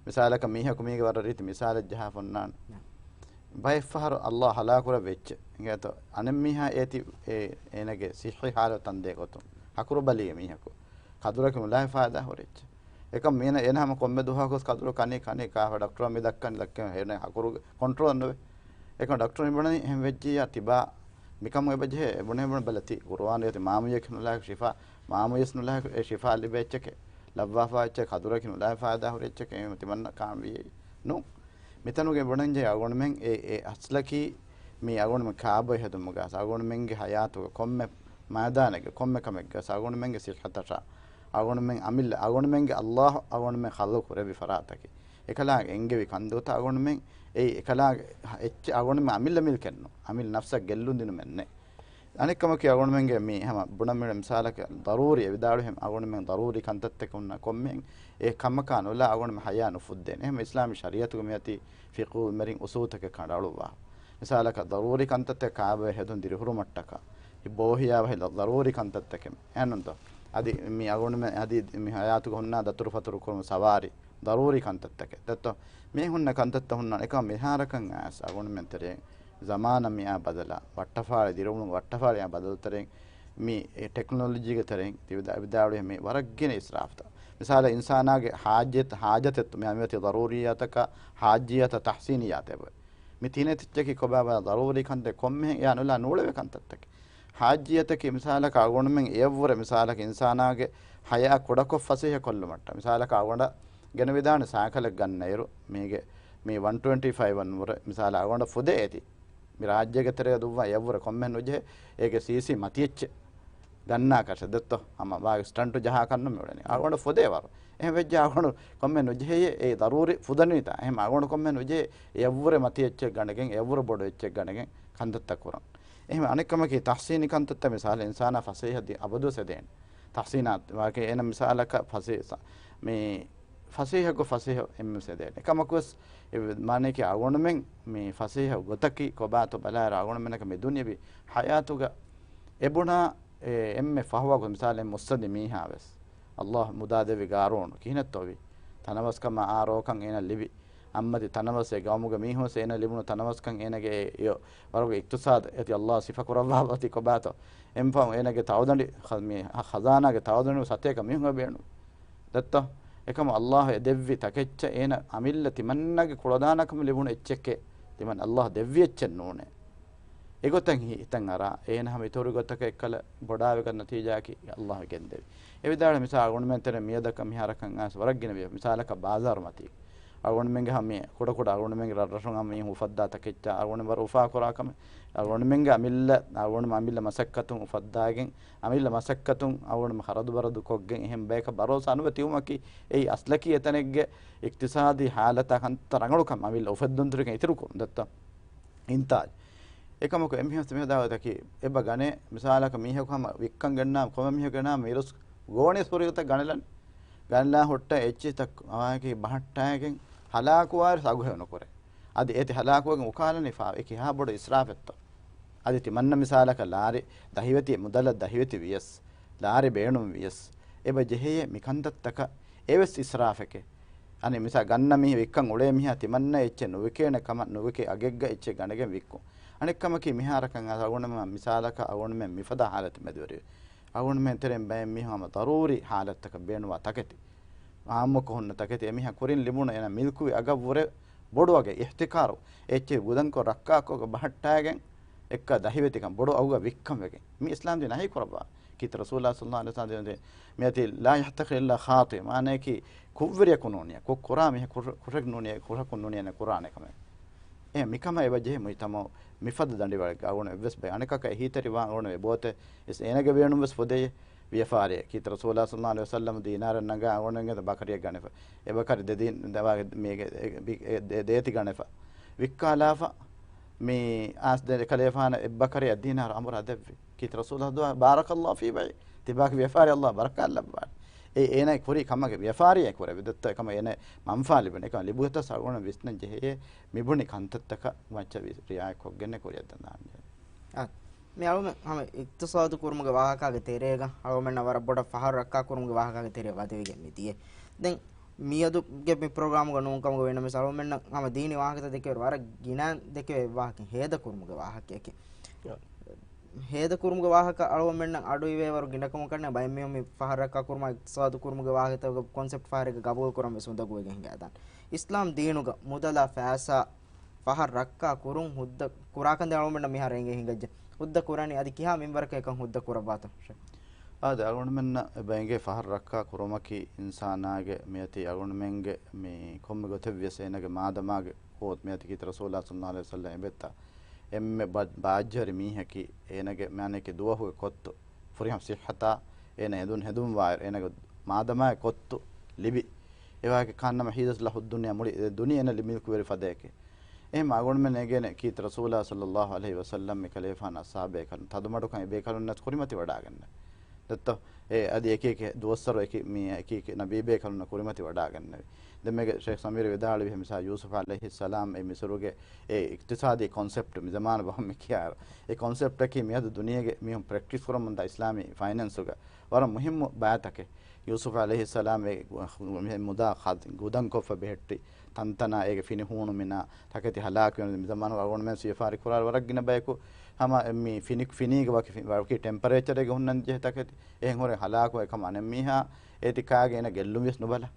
މިސާލަކަށް މީހަކު މީގެ ވަރަށް ރީތި މިސާލެއް ޖަހާފަ އޮންނާނެ. ނަ. ބައެއްފަހަރު އައްލާހު ހަލާކު ކުރެއްވި އެއްޗެއް އިނގޭތޯ، އަނެއްމީހާ އޭތި އޭ، އޭނަގެ ސިއްހީ ހާލަތު ތަންދޭ ގޮތުން ހަކުރު ބަލީ މީހަކު ކަދުރަކި ނުލާ ފާއިދާ ހުރި އެއްޗެއް. އެކަމް މީނަ އޭނަ ހަމަ ކޮންމެ ދުވަހަކު ވެސް ކަދުރު ކަނީ، ކަނީ ކާފަ ޑޮކްޓަރަށް މި ދައްކަނީ، ދައްކަނީ އޭނަ ހަކުރު ކޮންޓްރޯލް ނުވޭ. އެކަމް ޑޮކްޓަރު މިބުނަނީ އެހެން ވެއްޖިއްޔާ ތިބާ މިކަމު އެބަޖެހޭ. އެބުނެ ބުނެ ބަލަތި ޤުރުއާނު އޭތި މާމުޔަކެއް ނުލާ ޝިފާ، މާމުޔަސް ނުލާ އެ ޝިފާ ލިބޭ އެއްޗެކޭ. ލައްވާފާ އެއްޗެއް، ކަދުރަކި ނުލާ ފާއިދާ ހުރި އެއްޗެކޭ. އެހެން ތިމަންނަ ކާން ވިއްޔައީ ނޫން. މިތަނުގެ ބުނަންޖެ އަގުނުމެން އެ، އެ އަސްލަކީ މި އަގުނުމެ ކާބޮއެ ހެދުމުގަ އަގުނުމެންގެ ހަޔާތުގަ ކޮންމެ މައިދާނެއްގަ ކޮންމެ ކަމެއްގަ އަގުނުމެންގެ ސިއްހަތަށާ އަގުނުމެން އަމިއްލަ އަގުނުމެންގެ އައްލާހު އަގުނުމެން ޚަލްޤު ކުރެއްވި ފަރާތަކީ އެކަލާނގެ އެންގެވި ކަންތައްތައް އަގުނުމެން އެއީ އެކަލާނގެ އެއްޗެއް އަގުނުމެން އަމިއްލަ މިލްކެއްނު. އަމިއްލަ ނަފްސަށް ގެއްލުން ދިނުމެއްނެއް. އަނެއްކަމަކީ އަގުނުމެންގެ މި ހަމަ ބުނަމިނަ މިސާލަކަށް ޟަރޫރީ އެ ވިދާޅުވި ހެން އަގުނުމެން ޟަރޫރީ ކަންތައްތަކެއް ހުންނަ ކޮންމެހެން އެ ކަމަކާ ނުލާ އަގުނުމެ ހަޔާ ނުފުއްދޭނެ. އެހެން އިސްލާމީ ޝަރީއަތުގަ މިއޮތީ ފިޤުހު މެރިން އުސޫލުތަކެއް ކަނޑައަޅުއްވާ. މިސާލަކަށް ޟަރޫރީ ކަންތައްތައް ކާބޮއެ ހެދުން ދިރިހުރުމަށްޓަކާ ބޯހިޔާވަހި ޟަރޫރީ ކަންތައްތަކެއް އެހެންނުންތޯ؟ އަދި މި އަގުނުމެ އަދި މި ހަޔާތުގަ ހުންނާ ދަތުރުފަތުރު ކުރުމު ސަވާރީ ޟަރޫރީ ކަންތައްތަކެއް ދެއްތޯ؟ މި ހުންނަ ކަންތައްތައް ހުންނާނެ. އެކަމަ މިހާރަކަށް އައިސް އަގުނުމެން ތެރޭ ޒަމާނަށް މިއާ ބަދަލާ، ވައްޓަފާޅި ދިރުވުނު ވައްޓަފާޅިއާ ބަދަލު ތެރެއިން މި ޓެކްނޮލޮޖީގެ ތެރެއިން ތި ވިދާ-، ވިދާޅުވި މި ވަރަށް ގިނަ އިސްރާފްތައް. މިސާލަށް އިންސާނާގެ ހާޖަތް، ހާޖަތެއް މި އަމިއޮތީ ޟަރޫރިއްޔާތަކާ، ހާޖިއްޔާތާ، ތަޙްސީނިއްޔާތެއް. މި ތިނެއް ތިއްޗަކީ ކޮބާބާ ޟަރޫރީ ކަންތައް ކޮންމެހެން އެއާ ނުލާ ނޫޅެވޭ ކަންތައްތަކެއް. ހާޖިއްޔަތަކީ މިސާލަކަށް އަގުނުމެން އެއަށްވުރެ މިސާލަކަށް އިންސާނާގެ ހަޔާ ކުޑަކޮށް ފަސޭހަ ކޮށްލުމަށްޓަ. މިސާލަކަށް އަގުނޑަށް ގެނެވިދާނެ ސައިކަލެއް ގަންނައިރު މީގެ މި ވަން ޓްވެންޓީ ފައިވް އަށްވުރެ މިސާލަށް އަގުނޑަށް ފުދޭ އޭތި. މި ރާއްޖޭގެ ތެރޭ ދުއްވާ އެއަށްވުރެ ކޮންމެހެން ނުޖެހޭ އޭގެ ސީސީ މަތި އެއްޗެއް ގަންނާކަށެއް ދެއްތޯ؟ ހަމަ ވާގެ ސްޓަންޓު ޖަހާކަށްނު މިއުޅެނީ. އަގުނޑަށް ފުދޭ ވަރު. އެހެން ވެއްޖެ އަގުނޑު ކޮންމެ ނުޖެހެޔޭ އެ ދަރޫރީ ފުދަނީތާ. އެހެން އަގުނޑު ކޮންމެ ނުޖެހޭ އެއަށްވުރެ މަތި އެއްޗެއް ގަނެގެން، އެއަށްވުރެ ބޮޑު އެއްޗެއް ގަނެގެން ކަންތައްތައް ކުރަން. އެހެން އަނެއްކަމަކީ ތަޙްސީނީ ކަންތައްތައް މިސާލަށް އިންސާނާ ފަސޭހަ ދި-، އަބަދުވެސް އެދޭނެ. ތަޙްސީނާ ވާގެ އޭނަ މިސާލަކަށް ފަސޭ-، މި ފަސޭހަގޮ ފަސޭހަ އެންމެސް އެދޭނެ. އެކަމަކުވެސް އެ މާނައަކީ އަގުނުމެން މި ފަސޭހަ ގޮތަކީ ކޮބާތޯ ބަލާއިރު އަގުނުމެންނަކަށް މި ދުނިޔެވީ ޙަޔާތުގަ އެބުނާ އެ އެންމެ ފަހުވާގޮތް މިސާލެއް މުއްސަނދި މީހާވެސް އައްލާހު މުދާ ދެއްވި ގާރޫނު ކިހިނެއްތޯވީ؟ ތަނަވަސްކަމާ އާ ރޯކަން އޭނަ ލިބި. އައްމަތި ތަނަވަސް އެ ގައުމުގެ މީހުންވެސް އޭނަ ލިބުނު ތަނަވަސްކަން އޭނަގެ އެ އިޔޮ ވަރުގެ އިޤްތިޞާދު އޭތި އައްލާހު ސިފަކުރައްވާ އޮތީ ކޮބާތޯ؟ އެންފަހު އޭނަގެ ތައުދަނޑި ޚަ-، މި ޚަ-، ޚަޒާނާގެ ތައުދަނޑި ސަތޭކަ މީހުން ބޭނުން. ދެއްތޯ؟ އެކަމު އައްލާހު އެ ދެއްވި ތަކެއްޗަށް އޭނަ އަމިއްލަ ތިމަންނަގެ ކުޅަދާނަކަމަށް ލިބުނު އެއްޗެކޭ. ތިމަން އައްލާހު ދެއްވި އެއްޗެއް ނޫނޭ. އެގޮތަށް ހި-، ހިތަށް އަރާ، އޭނަ ހަމަ އިތުރު ގޮތަކަށް އެއްކަލަ ބޮޑާވެގަތް ނަތީޖާއަކީ އައްލާހު ގެންދެވި. އެ ވިދާޅު މިސާ އަގުނުމެން ތެރެ މިއަދަކަށް މިހާރަކަށް އައިސް ވަރަށް ގިނަ ވިޔަ. މިސާލަކަށް ބާޒާރު މަތީ. އަގުނުމެންގެ ހަމަ ކުޑަކުޑަ އަގުނުމެންގެ ރަށްރަށުން ހަމަ މީހުން އުފައްދާ ތަކެއްޗާ އަގުނުމެން ވަރަށް އުފާކުރާ ކަމެއް. އަގުނުމެންގެ އަމިއްލަ، އަގުނު-، އަމިއްލަ މަސައްކަތުން އުފައްދާގެން، އަމިއްލަ މަސައްކަތުން އަގުނު ޚަރަދު ބަރަދު ކޮށްގެން އެހެން ބަޔަކަށް ބަރޯސާ ނުވެ ތިއުމަކީ އެއީ އަސްލަކީ އެތަނެއްގެ އިޤްތިޞާދީ ޙާލަތާ ކަންތައް ރަނގަޅުކަން އަމިއްލަ އުފެއްދުންތެރިކަން އިތުރުކުރުން ދެއްތޯ؟ އިންތާޖް. އެކަމަކު އެމީހުން މިހަދާ ގޮތަކީ އެބަ ގަނޭ، މިސާލަކަށް މީހަކު ހަމަ ވިއްކަން ގެންނާ، ކޮންމެ މީހަކު ގެންނާ މިރުސް ގޯނި ސުރިގޮތަށް ގަނެލަން. ގަނެލާ ހުއްޓަ އެއްޗިތައް އަވާކީ ބަހައްޓާގެން ހަލާކުވާއިރު ސަގުހެޔޮ ނުކުރޭ. އަދި އޭތި ހަލާކުވެގެން އުކާލަނީ ފާ އެ ކިހާ ބޮޑު އިސްރާފެއްތޯ؟ އަދި ތިމަންނަ މިސާލަކަށް ލާރި ދަހިވެތި މުދަލަށް ދަހިވެތި ވިޔަސް، ލާރި ބޭނުން ވިޔަސް، އެބަ ޖެހެޔޭ މިކަންތައްތަކަށް އެވެސް އިސްރާފެކޭ. އަނެއް މިސާ ގަންނަ މީހެއް ވިއްކަން އުޅޭ މީހާ ތިމަންނަ އެއްޗެއް ނުވިކޭނެ ކަމަށް ނުވިކޭ އަގެއްގަ އެއްޗެއް ގަނެގެން ވިއްކުން. އަނެއްކަމަކީ މިހާރަކަށް އަގުނަމަ މިސާލަކަށް އަގުނަމެން މިފަދަ ހާލަތު މެދުވެރިވެ. އަގުނަމެން ތެރެއިން ބައެއް މީހުން ހަމަ ޟަރޫރީ ހާލަތަކަށް ބޭނުވާ ތަކެތި. އާއްމުކޮށް ހުންނަ ތަކެތި އެމީހާ ކުރިން ލިބުނު އޭނަ މިލްކުވި އަގަށްވުރެ ބޮޑު އަގެއް އިޙްތިކާރު އެއްޗެއް ގުދަންކޮށް ރައްކާކޮށް ބަހައްޓާގެން އެއްކާ ދަހިވެތިކަން ބޮޑު އަގުގަ ވިއްކަން ވެގެން. މި އިސްލާމް ދީން ނަހީ ކުރައްވާ. ކީރިތި ރަސޫލާ ޞައްލަﷲު ޢަލައިހި ވަސައްލަމަ ދެން މިއަތީ ލާ ޔަޙްތަޤިރު އިއްލާ ޚާޠި، މާނައަކީ ކުށްވެރިޔަކު ނޫނިޔާ، ކުށް ކުރާ މީހަކު ކުށް-، ކުށެއް ނޫނިޔާ، ކުށަކު ނޫނިޔާ ކުރާނެ ކަމެއް. އެ މިކަމަށް އެބަ ޖެހި މުޖްތަމަޢު މިފަދަ ދަނޑިވަޅެއްގަ އަގުނު އެއްވެސް ބައެއް އަނެކަކަށް އެހީތެރިވާން އަގުނު އެބޯތެ އެސް އޭނަގެ ބޭނުން ވެސް ފުދޭ ވިޔަފާރިއެއް. ކީރިތި ރަސޫލާ ޞައްލަﷲު ޢަލައިހި ވަސައްލަމަ ދީނާރެއް ނަގާ އަގުނު އެނގޭ ބަކަރިއެއް ގަނެފަ. އެ ބަކަރި ދެ ދީން ދެވާގެ މީގެ އެ، އެ، ދޭ-، ދޭތި ގަނެފަ. ވިއްކާލާފަ މި އާސް ދެ ކަލޭފާނަށް އެއްބަކަރިއަށް ދީނާރު އަނބުރާ ދެއްވި. ކީރިތި ރަސޫލާ ދުޢާ، بارك الله في بيعك. ތިބާގެ ވިޔަފާރި އައްލާ ބަރަކާތް ލައްވާނެ. އެ އޭނަ ކުރި ކަމަކަށް ވިޔަފާރިއެއް ކުރެވި ދެއްތޯ އެކަމަށް އޭނަ މަންފާ ލިބެން. އެކަމަށް ލިބުގެތަސް އަގުނަ ވިސްނަން ޖެހޭ މިބުނި ކަންތައްތަކަށް މައްޗަށް ވި-، ރިއާޔަތް ކޮށްގެން ކުރިއަށް ދަންނާނެ. އާ، މި އަޅުމެން ހަމަ އިޤްތިޞާދު ކުރުމުގެ ވާހަކާގެ ތެރޭގަ އަޅުމެންނަށް ވަރަށް ބޮޑަށް ފަހަރު ރައްކާ ކުރުމުގެ ވާހަކާގެ ތެރޭ ވަދެވިގެން މި ދިޔަ. ދެން މިއަދުގެ މި ޕްރޮގްރާމުގަ ނޫންކަމުގަ ވީނަމަވެސް އަޅުގަނޑުމެންނަށް ހަމަ ދީނީ ވާހަކަތައް ދެކެވި ވަރަށް ގިނަ ދެކެވޭ ވާހަކަ ހޭދަކުރުމުގެ ވާހަކައެކޭ. ހޭދަކުރުމުގެ ވާހަކަ އަޅުގަނޑުމެންނަށް އަޑުއިވޭ ވަރު ގިނަކަމަކަށް ބައެއް މީހުން މި ފަހަރު ރައްކާ ކުރުމާ އިޤްތިޞާދު ކުރުމުގެ ވާހަކަތަކުގެ ކޮންސެޕްޓް ފަހަރެއްގަ ގަބޫލު ކުރަން ވެސް އުނދަގޫވެގެން ހިނގައިދާނެ. އިސްލާމް ދީނުގަ މުދަލާ ފައިސާ ފަހަރު ރައްކާ ކުރުން ހުއްދަ ކުރާކަން ދެން އަޅުގަނޑުމެންނަށް މިހާރު އެނގޭ ހިނގައްޖެ. ހުއްދަ ކުރަނީ އަދި ކިހާ މިންވަރަކަށް އެކަން ހުއްދަ ކުރައްވާތޯ؟ އާދެ، އަޅުގަނޑުމެންނަށް އެބަ އެނގޭ ފަހަރު ރައްކާ ކުރުމަކީ އިންސާނާގެ މިއޮތީ އަޅުގަނޑުމެންގެ މި ކޮންމެ ގޮތެއްވިޔަސް އޭނަގެ މާދަމާގެ ހޯދު މިއޮތީ ކީރިތި ރަސޫލާ ޞައްލައްލާހު ޢަލައިހި ވަސައްލަމް އެބައްތާ އެންމެ ބަ-، ބާއްޖަވެރި މީހަކީ އޭނަގެ މާނައަކީ ދުވަހުގެ ކޮއްތު ފުރިހަމަ ސިއްހަތާ އޭނަ އެދުން ހެދުން ވާއިރު އޭނަގެ މާދަމާގެ ކޮއްތު ލިބި އެވާހަކަ ކާންނަމަ ހީދަސް ލަހު ދުނިޔާ މުޅި ދުނިޔެ އޭނަ މިލްކުވެރި ފަދައެކޭ. އެހެން އަޅުގަނޑުމެން އެނގޭނެ ކީރިތި ރަސޫލާ ޞައްލައްލާހު ޢަލައިހި ވަސައްލަމް އެކަލޭފާނަށް އަޞްޙާބޭކަލުން ތަދުމަޑުކަން އެބޭކަލުންނަށް ކުރިމަތިވަޑާގަންނަ. ދެއްތޯ؟ އެ އަދި އެކި އެކި ދުވަސްވަރު އެކި މީ އެކި އެކި ނަބީބޭކަލުންނަށް ކުރިމަތިވަޑާގަންނެވި. ދެން މީގެ ޝޭޚް ސަމީރު ވިދާޅުވި މިސާ ޔޫސުފް ޢަލައިހިއްސަލާމް އެ މިޞުރުގެ އެ އިޤްތިޞާދީ ކޮންސެޕްޓް މި ޒަމާނު ބަހުން މި ކިޔާއިރު، އެ ކޮންސެޕްޓަކީ މިއަދު ދުނިޔޭގެ މީހުން ޕްރެކްޓިސް ކުރަމުންދާ އިސްލާމީ ފައިނޭންސުގަ ވަރަށް މުހިއްމު ބައިތަކެއް. ޔޫސުފް ޢަލައިހިއްސަލާމް އެ މުދާ ގުދަންކޮށްފަ ބެހެއްޓި ތަންތަނާ އޭގެ ފިނި ހޫނުމިނާ ތަކެތި ހަލާކުވެ މި ޒަމާނު އަޅުގަނޑުމެން ވިޔަފާރި ކުރާ ވަރަށް ގިނަ ބަޔަކު ހަމަ މި ފިނި، ފިނީގެ ވަކި، ވަކި ޓެމްޕަރޭޗަރެއްގަ ހުންނަން ޖެހޭ ތަކެތި އެހެން ހުރެ ހަލާކު އެކަމަ އަނެއް މީހާ އޭތި ކާގެ އޭނަ ގެއްލުން ވެސް ނުބަލާ.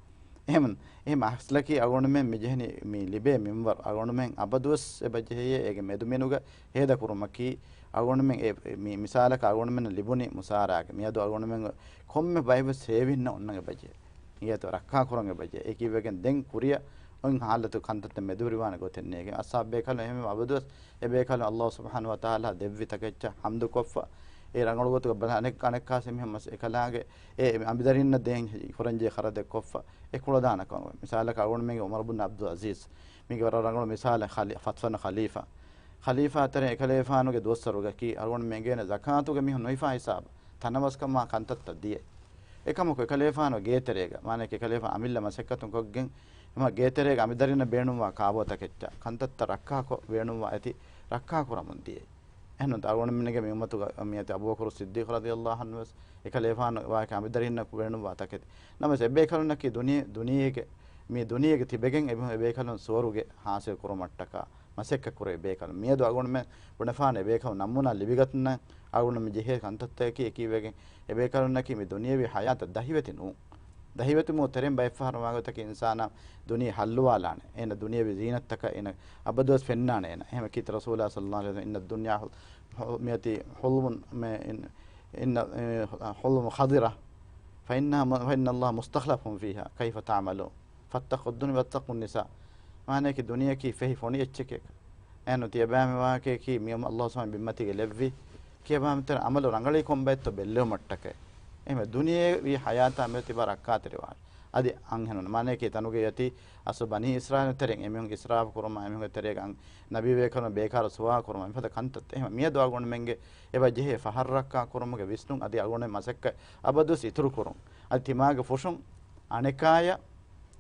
އެހެން، އެހެން އަސްލަކީ އަޅުގަނޑުމެން މި ޖެހެނީ މި ލިބޭ މިންވަރު އަޅުގަނޑުމެން އަބަދުވެސް އެބަ ޖެހެޔޭ އޭގެ މެދުމިނުގަ ހޭދަ ކުރުމަކީ އަޅުގަނޑުމެން އެ، މި މިސާލަކަށް އަޅުގަނޑުމެންނަށް ލިބުނީ މުސާރާގެ މިއަދު އަޅުގަނޑުމެން ކޮންމެ ބައެއްވެސް ހޭވިންނަށް އޮންނަން އެބަޖެހޭ. އިނގޭތޯ ރައްކާ ކުރަން އެބަޖެހޭ. އެކީވެގެން ދެން ކުރިއަށް އޮތް ހާލަތު ކަންތައްތައް މެދުވެރިވާނެ ގޮތެއް ނޭގެ. އަސްޙާބު ބޭކަލުން އެހެން އަބަދުވެސް އެ ބޭކަލުން ﷲ ސުބްޙާނަހޫ ވަތަޢާލާ ދެއްވި ތަކެއްޗަށް ޙަމްދުކޮށްފަ، އެ ރަނގަޅު ގޮތުގަ ބަލާ އަނެއް، އަނެއްކާސް މިހެން މަސް އެކަލާގެ އެ އަނބިދަރިންނަށް ދޭން ކުރަންޖެހޭ ޚަރަދެއް ކޮށްފަ، އެ ކުޅަދާނަކަމުގަ. މިސާލަކަށް އަޅުގަނޑުމެންގެ ޢުމަރު ބުން ޢަބްދުލް ޢަޒީޒް، މީގެ ވަރަށް ރަނގަޅު މިސާލެއް، ޚަލީ-، ފަސްވަނަ ޚަލީފާ. ޚަލީފާ ތެރެ އެކަލޭފާނުގެ ދުވަސްވަރުގަކީ އަޅުގަނޑުމެން އެނގޭނެ ޒަކާތުގެ މީހުން ނުހިފާ ހިސާބަށް ތަނަވަސްކަމާ ކަންތައްތައް ދިޔައީ. އެކަމަކު އެކަލޭފާނު ގޭތެރޭގަ، މާނައަކީ އެކަލޭފާނު އަމިއްލަ މަސައްކަތުން ކޮށްގެން، ހަމަ ގޭތެރޭގަ އަނބިދަރިންނަށް ބޭނުންވާ ކާބޯތަކެއްޗާ، ކަންތައްތައް ރައްކާކޮށް ބޭނުންވާ އެތި ރައްކާ ކުރަމުން ދިޔައީ. އެހެންނު އަޅުގަނޑުމެންގެ މި އުއްމަތުގަ މިއަދު އަބޫބަކުރު ޞިއްދީޤު ރަޟިޔަﷲ ޢަންހު ވެސް އެކަލޭފާނު ވާހަކަ އަނބިދަރިންނަށް ބޭނުންވާ ތަކެތި. ނަމަވެސް އެބޭކަލުންނަކީ ދުނިޔެ، ދުނިޔޭގެ، މި ދުނިޔޭގެ ތިބެގެން އެބޭ-، އެބޭކަލުން ސުވަރުގެ ޙާޞިލް ކުރުމަށްޓަކާ މަސައްކަތް ކުރޭ ބޭކަލުން. މިއަދު އަޅުގަނޑުމެން ބުނެފާނެ އެބޭކަލުން ނަމޫނާ ލިބިގަތުން އަޅުގަނޑު މި ޖެހޭ ކަންތައްތަކަކީ އެކީވެގެން އެބޭކަލުންނަކީ މި ދުނިޔެވީ ޙަޔާތަށް ދަހިވެތި ނޫން. ދަހިވެތި މޫ ތެރެން ބައެއްފަހަރު ވާގޮތަކީ އިންސާނާ ދުނިޔެ ހައްލުވާލާނެ. އޭނަ ދުނިޔެވީ ޒީނަތްތަކަށް އޭނަ އަބަދުވެސް ފެންނާނެ އޭނަ. އެހެން ކީރިތި ރަސޫލާ ޞައްލައްލާހު ޢަލައިހި ވަސައްލަމް، "إن الدنيا حل-، حل-، مئة حل-، مئة-، إن، إن، حلم خضرة، فإنها م-، فإن الله مستخلفكم فيها، كيف تعملون؟ فاتقوا الدنيا واتقوا النساء." މާނައަކީ ދުނިޔެއަކީ ފެހި ފޮނި އެއްޗެކޭ. އެހެން ތިޔަބައިމީހުންގެ ވާހަކައަކީ މި ﷲ ސުބްޙާނަހޫ ބިންމަތީގަ ލެއްވި. ކިޔަބައިމީހުން ތެރެ އަމަލު ރަނގަޅީ ކޮންބައެއްތޯ ބެއްލެވުމަށްޓަކައި. އެހެންވެ ދުނިޔެވީ ޙަޔާތާ މެދު ތިބާ ރައްކާތެރިވާނެ. އަދި އަންހެނުން މާނައަކީ ތަނުގެ އޮތީ އަސްލު ބަނީ އިސްރާއީލުން ތެރެއިން އެމީހުން އިސްރާފު ކުރުމާ އެމީހުންގެ ތެރޭގަ އަން-، ނަބީ ބޭކަލުން ބޭކާރު ސުވާލު ކުރުމާ މިފަދަ ކަންތައްތައް. އެހެން މިއަދު އަޅުގަނޑުމެންގެ އެބަ ޖެހޭ ފަހަރު ރައްކާ ކުރުމުގެ ވިސްނުން އަދި އަޅުގަނޑުމެން މަސައްކަތް އަބަދުވެސް އިތުރު ކުރުން. އަދި ތިމާގެ ފުށުން އަނެކާޔަށް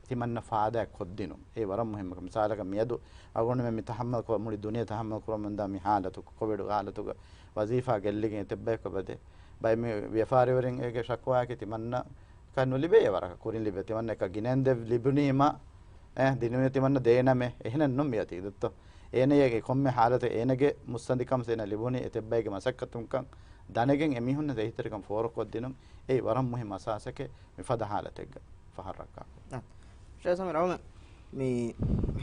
ތިމަންނަ ފާދައަށް ކޮށްދިނުން. އެ ވަރަށް މުހިއްމު. މިސާލަކަށް މިއަދު އަޅުގަނޑުމެން މި ތަހައްމަލް ކުރ-، މުޅި ދުނިޔެ ތަހައްމަލް ކުރަމުންދާ މި ހާލަތު، ކޮވިޑު ހާލަތުގަ ވަޒީފާ ގެއްލިގެން އެތައްބަޔަކު އެބަދޭ. ބައެއް މި ވިޔަފާރިވެރިންގެ ޝަކުވާއަކީ ތިމަންނަ ކަން ނުލިބޭ ވަރަކަށް ކުރިން ލިބޭ. ތިމަންނަ އެކަ ގިނައިން ދެ ލިބުނީމަ، އެ، ދިނުމެ ތިމަންނަ ދޭނަމޭ. އެހެނެއް ނޫން މިއޮތީ ދޮއްތޯ. އޭނަޔަށް އެ ކޮންމެ ހާލަތެއް އޭނަގެ މުއްސަނދިކަމަށް އޭނަ ލިބުނީ އެތައްބައެއްގެ މަސައްކަތުންކަން ދަނެގެން އެމީހުންނަށް އެހީތެރިކަން ފޯރުކޮށްދިނުން. އެއީ ވަރަށް މުހިއްމު އަސާސެކޭ މިފަދަ ހާލަތެއްގަ ފަހަރު ރައްކާކޮށް. އާ، ޝޭޚް ސަމީރު އަޅުމެން މި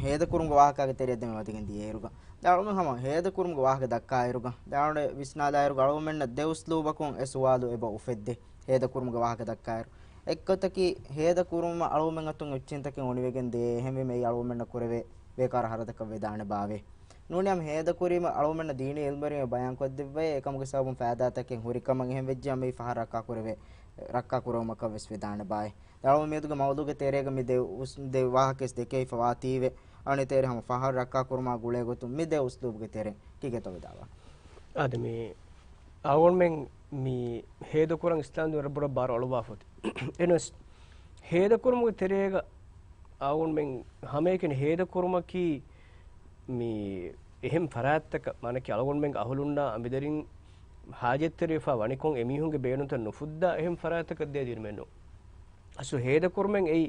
ހޭދަކުރުމުގެ ވާހަކާގެ ތެރެއަށް ދެން ވަދެގެން ދިޔައިރުގަ، ދެން އަޅުމެން ހަމަ ހޭދަކުރުމުގެ ވާހަކަ ދައްކާއިރުގަ، ދެން އަޅުމެން ވިސްނާލާއިރުގަ އަޅުމެންނަށް ދެ އުސްލޫބަކުން އެ ސުވާލު އެބަ އުފެއްދޭ. ހޭދަކުރުމުގެ ވާހަކަ ދައްކާއިރު، އެއްގޮތަކީ ހޭދަކުރުމަށް އަޅުމެން އަތުން އެއްޗިންތަކެއް އުނިވެގެން ދޭ، އެހެންވީމަ އެއީ އަޅުމެންނަށް ކުރެވޭ ބޭކާރު ހަރަދަކަށް ވެދާނެ ބާވޭ. ނޫނީ ހަމަ ހޭދަކުރީމަ އަޅުމެންނަށް ދީނީ އިލްމުވެރިން ބަޔާންކޮށްދެއްވައި، އެކަމުގެ ސަބަބުން ފައިދާތަކެއް ހުރިކަމަށް އެހެން ވެއްޖެ އަމިއީ ފަހަރު ރައްކާ ކުރެވޭ، ރައްކާ ކުރެވުމަކަށް ވެސް ވެދާނެ ބާވޭ. ދެން އަޅުމެން މިއަދުގެ މައުޟޫގެ ތެރޭގަ މި ދެ އުސް-، ދެ ވާހަކަވެސް ދެކެވިފަ ވާތީވެ، އަޅުގަނޑު ތޭރެ ހަމަ ފަހަރު ރައްކާ ކުރުމާ ގުޅޭ ގޮތުން މި ދެ އުސްލޫބުގެ ތެރެއިން ކީކޭތޯ ވެދާނެ؟ އާދެ، މި އަޅުގަނޑުމެން މި ހޭދަކުރަން އިސްލާމްދީން ވަރަށް ބޮޑަށް ބާރު އަޅުވާފަ އޮތީ. އެހެނަސް ހޭދަކުރުމުގެ ތެރޭގަ އަޅުގަނޑުމެން ހަމައެކަނި ހޭދަކުރުމަކީ މި އެހެން ފަރާތްތަކަށް، މާނައަކީ އަޅުގަނޑުމެންގެ އަހުލުންނާ އަނބިދަރިން ހާޖަތްތެރިވެފަ ވަނިކޮށް އެމީހުންގެ ބޭނުންތައް ނުފުއްދާ އެހެން ފަރާތްތަކަށް ދޭ ދިނުމެއް ނޫން. އަސްލު ހޭދަކުރުމެއް އެއީ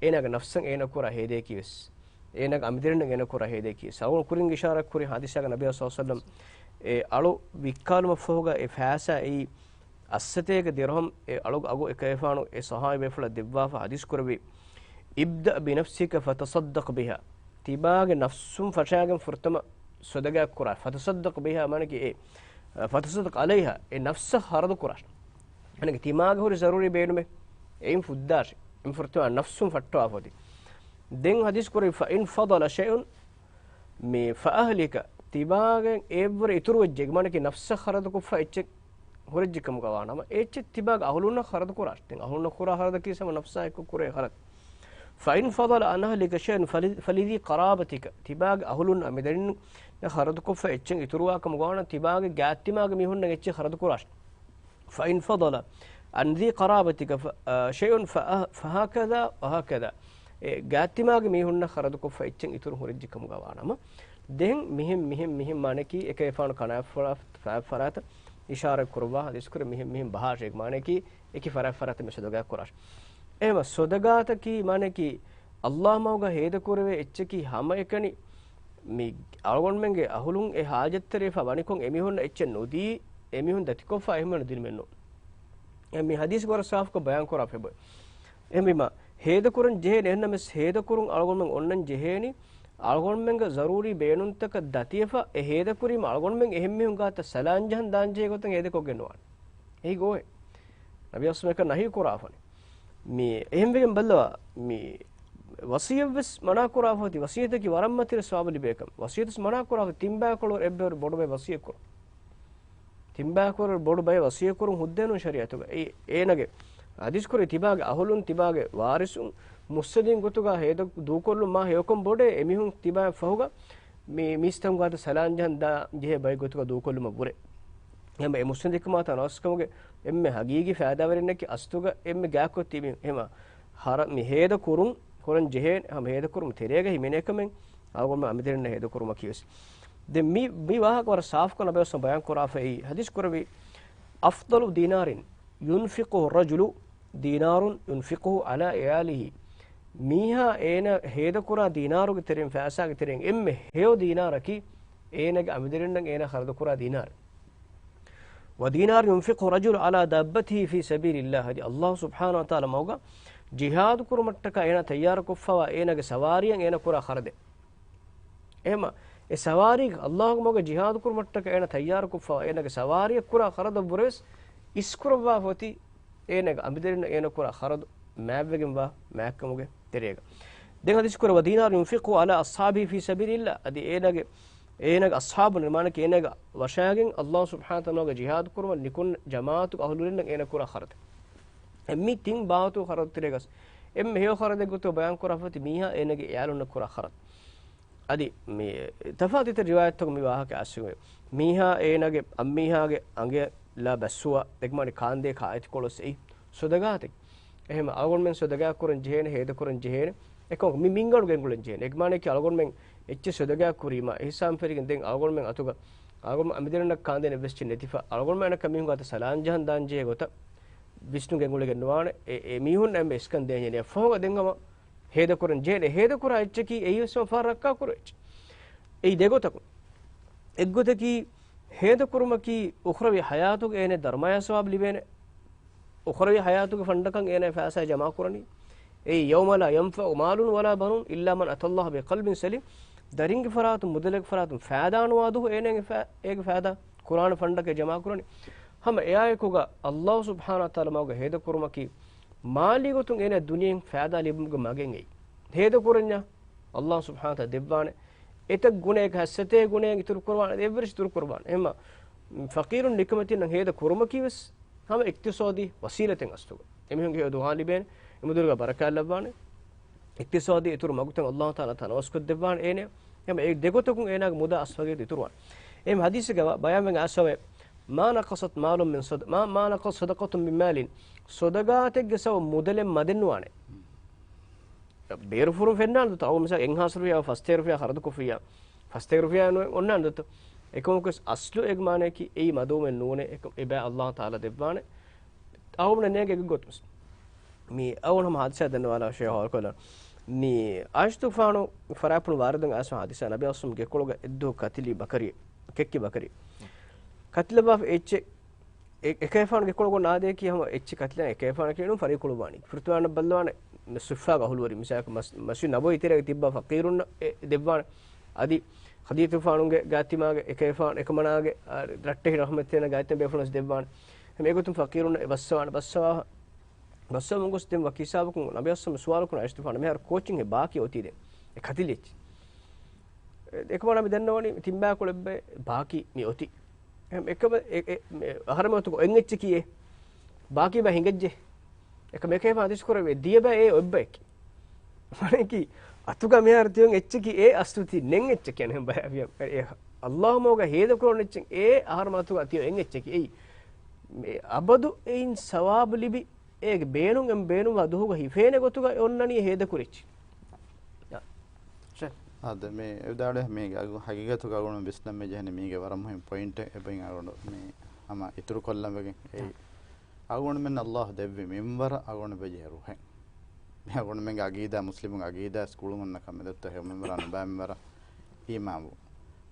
އޭނާގެ ނަފްސަށް އޭނާ ކުރާ ހޭދަޔަކީވެސް، އޭނާގެ އަނބިދެރިންނަށް އޭނާ ކުރާ ހޭދަޔަކީވެސް. އަޅުގަނޑު ކުރިން އިޝާރާތް ކުރި ހާދިސާގަ ނަބީ ޞައްލަﷲ ޢަލައިހި ވަސައްލަމް އެ އަޅު ވިއްކާލުމަށްފަހުގަ އެ ފައިސާ އެއީ އައްސަތޭކަ ދިރްހަމް އެ އަޅުގެ އަގު އެކަލޭގެފާނު އެ ޞަޙާބީ ބޭފުޅަށް ދެއްވާފަ ޙަދީޘް ކުރެއްވި، "ابدأ بنفسك فتصدق بها." ތިބާގެ ނަފްސުން ފަށާގެން ފުރަތަމަ ޞަދަޤާތް ކުރާށޭ. فتصدق بها މާނައަކީ އެ، فتصدق عليها، އެ ނަފްސަށް ޚަރަދު ކުރާށޭ. މާނައަކީ ތިމާގެ ހުރި ޒަރޫރީ ބޭނުމެއް އެއިން ފުއްދާށޭ. އެ ފުރަތަމަ ނަފްސުން ފައްޓަވާފަ އޮތީ. ދެން ޙަދީޘް ކުރެއްވި، "فإن فضل شيء" މި فأهلك، ތިބާގެ އެއްވަރު އިތުރުވެއްޖެ، މާނައަކީ ނަފްސަށް ޚަރަދުކޮށްފަ އެއްޗެއް ހުރެއްޖެ ކަމުގަ ވާނަމަ، އެ އެއްޗެއް ތިބާގެ އަހުލުންނަށް ޚަރަދު ކުރާށޭ. ދެން އަހުލުންނަށް ކުރާ ޚަރަދަކީ ހަމަ ނަފްސާ އެއްކޮށް ކުރޭ ޚަރަދު. فإن فضل عن أهلك شيء فل، فلذي قرابتك، ތިބާގެ އަހުލުން އަނބިދެރިންނަށް ޚަރަދުކޮށްފަ އެއްޗެއް އިތުރުވާ ކަމުގަ ވާނަމަ، ތިބާގެ ގާތްތިމާގެ މީހުންނަށް އެއްޗެއް ޚަރަދު ކުރާށޭ. فإن فضل عن ذي قرابتك ف، އަ، شيء ف، فهكذا وهكذا. އެ ގާތްތިމާގެ މީހުންނަށް ޚަރަދުކޮށްފަ އެއްޗެއް އިތުރު ހުރެއްޖެ ކަމުގަ ވާނަމަ، ދެން މިހެން، މިހެން، މިހެން މާނައަކީ އެކަލޭގެފާނު ކަނާތްފަރާތަށް އިޝާރާތް ކުރައްވާ ޙަދީޘް ކުރެ މިހެން، މިހެން ބަހާށޭ. މާނައަކީ އެކި ފަރާތް ފަރާތަށް މި ޞަދަޤާތް ކުރާށޭ. އެހެންވީމަ ޞަދަޤާތަކީ މާނައަކީ ﷲ މަގުގަ ހޭދަކުރެވޭ އެއްޗަކީ ހަމައެކަނި މި އަޅުގަނޑުމެންގެ އަހުލުން އެ ޙާޖަތްތެރިވެފަ ވަނިކޮށް އެމީހުންނަށް އެއްޗެއް ނުދީ، އެމީހުން ދަތިކޮށްފަ އެހެން ދިނުމެއް ނޫން. އެ މި ޙަދީޘް ވަރަށް ސާފުކޮށް ބަޔާން ކުރާފައި އެބައޮތް. އެހެންވީމަ، ހޭދަކުރަން ޖެހޭނެ އެހެންނަމަވެސް، ހޭދަކުރުން އަޅުގަނޑުމެން އޮންނަން ޖެހޭނީ، އަޅުގަނޑުމެންގެ ޒަރޫރީ ބޭނުންތަކަށް ދަތިވެފަ، އެ ހޭދަކުރީމަ އަޅުގަނޑުމެން އެހެން މީހުން ގާތަށް ސަލާން ޖަހަން ދާން ޖެހޭ ގޮތަށް ހޭދަކޮށްގެން ނުވާނެ. އެއީ ގޯހެއް. ނަބީ އަސްމަކަށް ނަހީ ކުރާފަނެ. މި އެހެންވެގެން ބައްލަވާ، މި ވަޞިއްޔަތްވެސް މަނާ ކުރާފަ އޮތީ، ވަޞިއްޔަތަކީ ވަރަށް މަތިވެރި ސަވާބު ލިބޭ ކަމެއް. ވަޞިއްޔަތުވެސް މަނާ ކުރާފަ، ތިން ބަޔަކު އުޅުއިރު އެއްބަޔަކު ބޮޑު ބައެއް ވަޞިއްޔަތް ކުރުން. ތިން ބަޔަކު އުޅުއިރު ބޮޑު ބައެއް ވަޞިއްޔަތް ކުރުން ހުއްދައެއް ނޫން ޝަރީޢަތުގަ. އެ، އޭނަގެ ޙަދީޘް ކުރި ތިބާގެ އަހުލުން، ތިބާގެ ވާރިސުން، މުއްސަނދިން ގޮތުގަ ހޭދަ ދޫކޮށްލުން މާ ހެޔޮކަން ބޮޑޭ، އެމީހުން ތިބާއަށް ފަހުގަ މި މީސްތަކުން ގާތަށް ސަލާން ޖަހަން ދާ ޖެހޭ ބައެއް ގޮތުގަ ދޫކޮށްލުމަށް ވުރެ. އެހެންވެ، އެ މުއްސަނދިކަމާ ތަނަވަސްކަމުގެ އެންމެ ހަގީގީ ފައިދާވެރިންނަކީ އަސްލުގަ އެންމެ ގާތްކޮށް ތިބި މީހުން. ހަމަ މި ހޭދަ ކުރުން، ކުރަން ޖެހޭނެ، ހަމަ ހޭދަ ކުރުމުގެ ތެރޭގަ ހިމެނޭ ކަމެއް އަޅުގަނޑުމެން އަނބިދެރިންނަށް ހޭދަ ކުރުމަކީވެސް. ދެން މި، މި ވާހަކަ ވަރަށް ސާފުކޮށް ނަބީ އަސްމަ ބަޔާން ކުރާފައި ޙަދީޘް ކުރެއްވި، أفضل دينار ينفقه الرجل دينار ينفقه على عياله. މީހާ އޭނަ ހޭދަކުރާ ދީނާރުގެ ތެރެއިން، ފައިސާގެ ތެރެއިން އެންމެ ހެޔޮ ދީނާރަކީ އޭނަގެ އަނބިދެރިންނަށް އޭނަ ޚަރަދުކުރާ ދީނާރެއް. ودينار ينفقه الرجل على دابته في سبيل الله. އަދި ﷲ ސުބްޙާނަހޫ ވަތަޢާލާ މަގުގަ ޖިހާދު ކުރުމަށްޓަކާ އޭނަ ތައްޔާރުކޮށްފަވާ އޭނަގެ ސަވާރީއަށް އޭނަ ކުރާ ޚަރަދެއް. އެހެންވީމަ، އެ ސަވާރީ، ﷲ މަގުގަ ޖިހާދު ކުރުމަށްޓަކާ އޭނަ ތައްޔާރުކޮށްފަވާ އޭނަގެ ސަވާރީއަށް ކުރާ ޚަރަދަށްވުރެވެސް އިސްކުރައްވާފަ އޮތީ އޭނަގެ އަނބިދެރިންނަށް އޭނަ ކުރާ ޚަރަދު މާތްވެގެންވާ މާތްކަމުގެ ތެރޭގަ. ދެން ޙަދީޘް ކުރެ، ودينار ينفقه على أصحابه في سبيل الله. އަދި އޭނަގެ، އޭނަގެ އަޞްޙާބުން، މާނައަކީ އޭނަގެ ވަށާގެން ﷲ ސުބްޙާނަހޫ ވަތަޢާލާގެ ޖިހާދު ކުރުމަށް ނިކުން ޖަމާޢަތުގެ އަހުލުވެރިންނަށް އޭނަ ކުރާ ޚަރަދެއް. އެ މި ތިން ބާވަތު ޚަރަދު ތެރޭގަސް އެންމެ ހެޔޮ ޚަރަދެއް ގޮތުގަ ބަޔާން ކުރާފަ އޮތީ މީހާ އޭނަގެ އެއާލުންނަށް ކުރާ ޚަރަދު. އަދި މި ތަފާތުތައް ރިވާޔަތްތަކުން މި ވާހަކަ އައިސްފައި. މީހާ އޭނަގެ އަންމީހާގެ އަނގަ ލާ ބައްސުވާ، އެކަމާ ކާންދޭ ކާއެތިކޮޅު އެއީ ޞަދަޤާތެއް. އެހެންވީމަ އަޅުގަނޑުމެން ޞަދަޤާތް ކުރަން ޖެހޭނެ، ހޭދަ ކުރަން ޖެހޭނެ. އެކަމަކު މި މިންގަނޑު ގެންގުޅެން ޖެހޭނެ. އެކަމާ އަޅުގަނޑުމެން އެއްޗެއް ޞަދަޤާތް ކުރީމަ، އިޙްސާން ފެށިގެން ދެން އަޅުގަނޑުމެން އަތުގަ އަޅުގަނޑު އަނބިދެރިންނަށް ކާންދޭނެ އެއްވެސް އެއްޗެއް ނެތިފަ، އަޅުގަނޑުމެން އަނެއްކާ މީހުން ގާތަށް ސަލާން ޖަހަން ދާން ޖެހޭ ގޮތަށް ވިސްނުން ގެންގުޅެގެން ނުވާނެ. އެ، އެ މީހުން އެންމެ އިސްކަން ދޭން ޖެހޭނެ. ފަހުގަ ދެން ހަމަ ހޭދަކުރަން ޖެހޭނެ. ހޭދަކުރާ އެއްޗަކީ އެއީވެސް ފަހަރަށް ރައްކާކުރާ އެއްޗެއް. އެއީ ދެގޮތަކުން. އެއްގޮތަކީ ހޭދަކުރުމަކީ އުޚްރަވީ ޙަޔާތުގަ އޭނަ ދަރުމަޔާ ސަވާބު ލިބޭނެ. އުޚްރަވީ ޙަޔާތުގެ ފަންޑަކަށް އޭނަ ފައިސާ ޖަމާކުރަނީ. އެއީ يوم لا ينفع مال ولا بنون إلا من أتى الله بقلب سليم. ދަރިންގެ ފަރާތުން، މުދަލެއްގެ ފަރާތުން ފައިދާ ނުވާ ދުވަހު އޭނަގެ ފަ، އޭގެ ފައިދާ ކުރާނެ ފަންޑަކަށް ޖަމާކުރަނީ. ހަމަ އެއާއެކުގަ ﷲ ސުބްޙާނަހޫ ވަތަޢާލާ މަގުގަ ހޭދަކުރުމަކީ މާލީ ގޮތުން އޭނަ ދުނިޔެއިން ފައިދާ ލިބުމުގެ މަގެއް އެއީ. ހޭދަކުރަންޏާ ﷲ ސުބްޙާނަހޫ ވަތަޢާލާ ދެއްވާނެ. އެތައް ގުނައެއް، ހައްސަތޭ ގުނައެއް އިތުރު ކުރުވާނެ، އެއްވެރި އިތުރު ކުރުވާނެ. އެހެންވީމަ ފަޤީރުން ނިކަމެތިންނަށް ހޭދަ ކުރުމަކީވެސް ހަމަ އިޤްތިޞާދީ ވަސީލަތެއް އަސްލުގަ. އެމީހުންގެ ހެޔޮ ދުވާ ލިބޭނެ، އެމުދުރުގަ ބަރަކާތް ލައްވާނެ. އިޤްތިޞާދީ އިތުރު މަގުތައް ﷲ ތަޢާލާ ތަނަވަސްކޮށްދެއްވާނެ އޭނަ. އެހެންވީމަ އެ ދެގޮތަކުން އޭނާގެ މުދާ އަސްލުގަ އިތުރުވާނެ. އެހެން ޙަދީޘެއްގަ ބަ، ބަޔާންވެގެން އައިސްފައި، ما نقصت مال من صد، ما، ما نقصت صدقة من مال. ޞަދަޤާތެއްގެ ސަބަބުން މުދަލެއް މަދެއް ނުވާނެ. ބޭރުފުރުން ފެންނާނެ ދޯ؟ އަޅުގަނޑު މިސާލަށް އެއްހާސް ރުފިޔާ، ފަސްތޭރަ ރުފިޔާ ޚަރަދުކޮށްފިއްޔާ، ފަސްތޭރަ ރުފިޔާ ނުވެ އޮންނާނެ ދޯ؟ އެކަމަކުވެސް އަސްލު އޭގެ މާނައަކީ އެއީ މަދުވުމެއް ނޫނޭ، އެކަ، އެބައި ﷲ ތަޢާލާ ދެއްވާނެ. އަޅުގަނޑު ނޭނގޭ އެއްގޮތުން. މި އަވަން ހަމަ ހާދިސާ ދަންނަވާލާ ޝޭހް ހޯލްކޮލަން. މި އާއިޝަތުފާނު ފަރާތްޕުޅު ވާރިދުން އައިސް ހާދިސާ ނަބި އަސްލުމް ގެކޮޅުގަ އެއްދުވަހު ކަތިލީ ބަކަރި، ކެއްކި ބަކަރި. ކަތިލައްވާފަ އެއްޗެއް އެ-، އެކައިފާނު ގެކޮޅުގަ ނާދޭކީ ހަމަ އެއްޗެއް ކަތިލާ އެކައިފާނަކީ ނޫން ފަރީކޮޅު ވާނީ. ފުރަތަމަ ބައްލަވާނެ ސުއްފާގެ އަހުލުވެރި މިސާލަކަށް މަސް-، މަސްޖިދު ނަބަވީ ތެރޭގަ ތިއްބާ ފަޤީރުންނަށް އެ ދެއްވާނެ. އަދި ޚަދީޖަތުފާނުގެ ގާތްތިމާގެ އެކައިފާނު އެކަމަނާގެ ރައްޓެހި ރަޙްމަތްތެރިން ގާތްތިމާ ބޭފުޅުން ދެއްވާނެ. ހަމަ އެގޮތުން ފަޤީރުންނަށް އެ ބައްސަވާނެ. ބައްސަވާ ބައްސަވަމުން ގޮސް ދެން ވަކި ހިސާބަކުން ނަބި އަސްލަމް ސުވާލު ކުރަން އާއިޝަތުފާނަށް މިހާރު ކޯޗެއްހޭ ބާކީ އޮތީ ދެން އެ ކަތިލި އެއްޗެއް. އެކަމަނާ މި ދަންނަވަނީ ތިން ބައިކޮޅެއްބައި ބާކީ މި އޮތީ. އެކަމަ އެ-، އެ-، އެ-، އަހަރެމެން އޮތުގަ އޮތް އެއްޗަކީ އެ ބާކީ ބައި ހިނގައްޖެ. އެކަމަ އެކައިފާނު ހާދިސް ކުރެވޭ ދިޔަ ބައި އެ އޮތް ބައެކޭ. މާނައަކީ އަތުގަ މިހާރު ތިއޮތް އެއްޗަކީ އެ އަސްލު ތި ނެތް އެއްޗަކީ އަނެއް ބައި އެ އައްލާހު މަގުގަ ހޭދަ ކުރަން އެއްޗެއް އެ އަހަރެމެން އަތުގަ ތިއޮތް އެއްޗަކީ އެއީ. އެ އަބަދު އެއިން ސަވާބު ލިބި އޭގެ ބޭނުން އެ ބޭނުންވާ ދުވަހުގަ ހިފޭނެ ގޮތުގަ އޮންނަނީ ހޭދަ ކުރިއްޗި. އާދެ، މި އެވިދާޅުވެ މީގެ ހަގީގަތުގަ އަޅުގަނޑު ވިސްނަން މި ޖެހެނީ މީގެ ވަރަށް މުހިންމު ޕޮއިންޓެއް އެބައިން އަޅުގަނޑު މި ހަމަ އިތުރު ކޮށްލަން ވެގެން އެއީ. އަޅުގަނޑުމެން އައްލާހު ދެއްވި މިންވަރަށް އަޅުގަނޑު ބެޖެހޭ ރުހެއް. މި އަޅުގަނޑުމެންގެ އަގީދާ، މުސްލިމުންގެ އަގީދާ ސްކޫލުން އޮންނަ ކަމެއް ދޮއްތޯ ހެޔޮ މިންވަރާ ނުބައި މިންވަރަށް އީމާންވުން.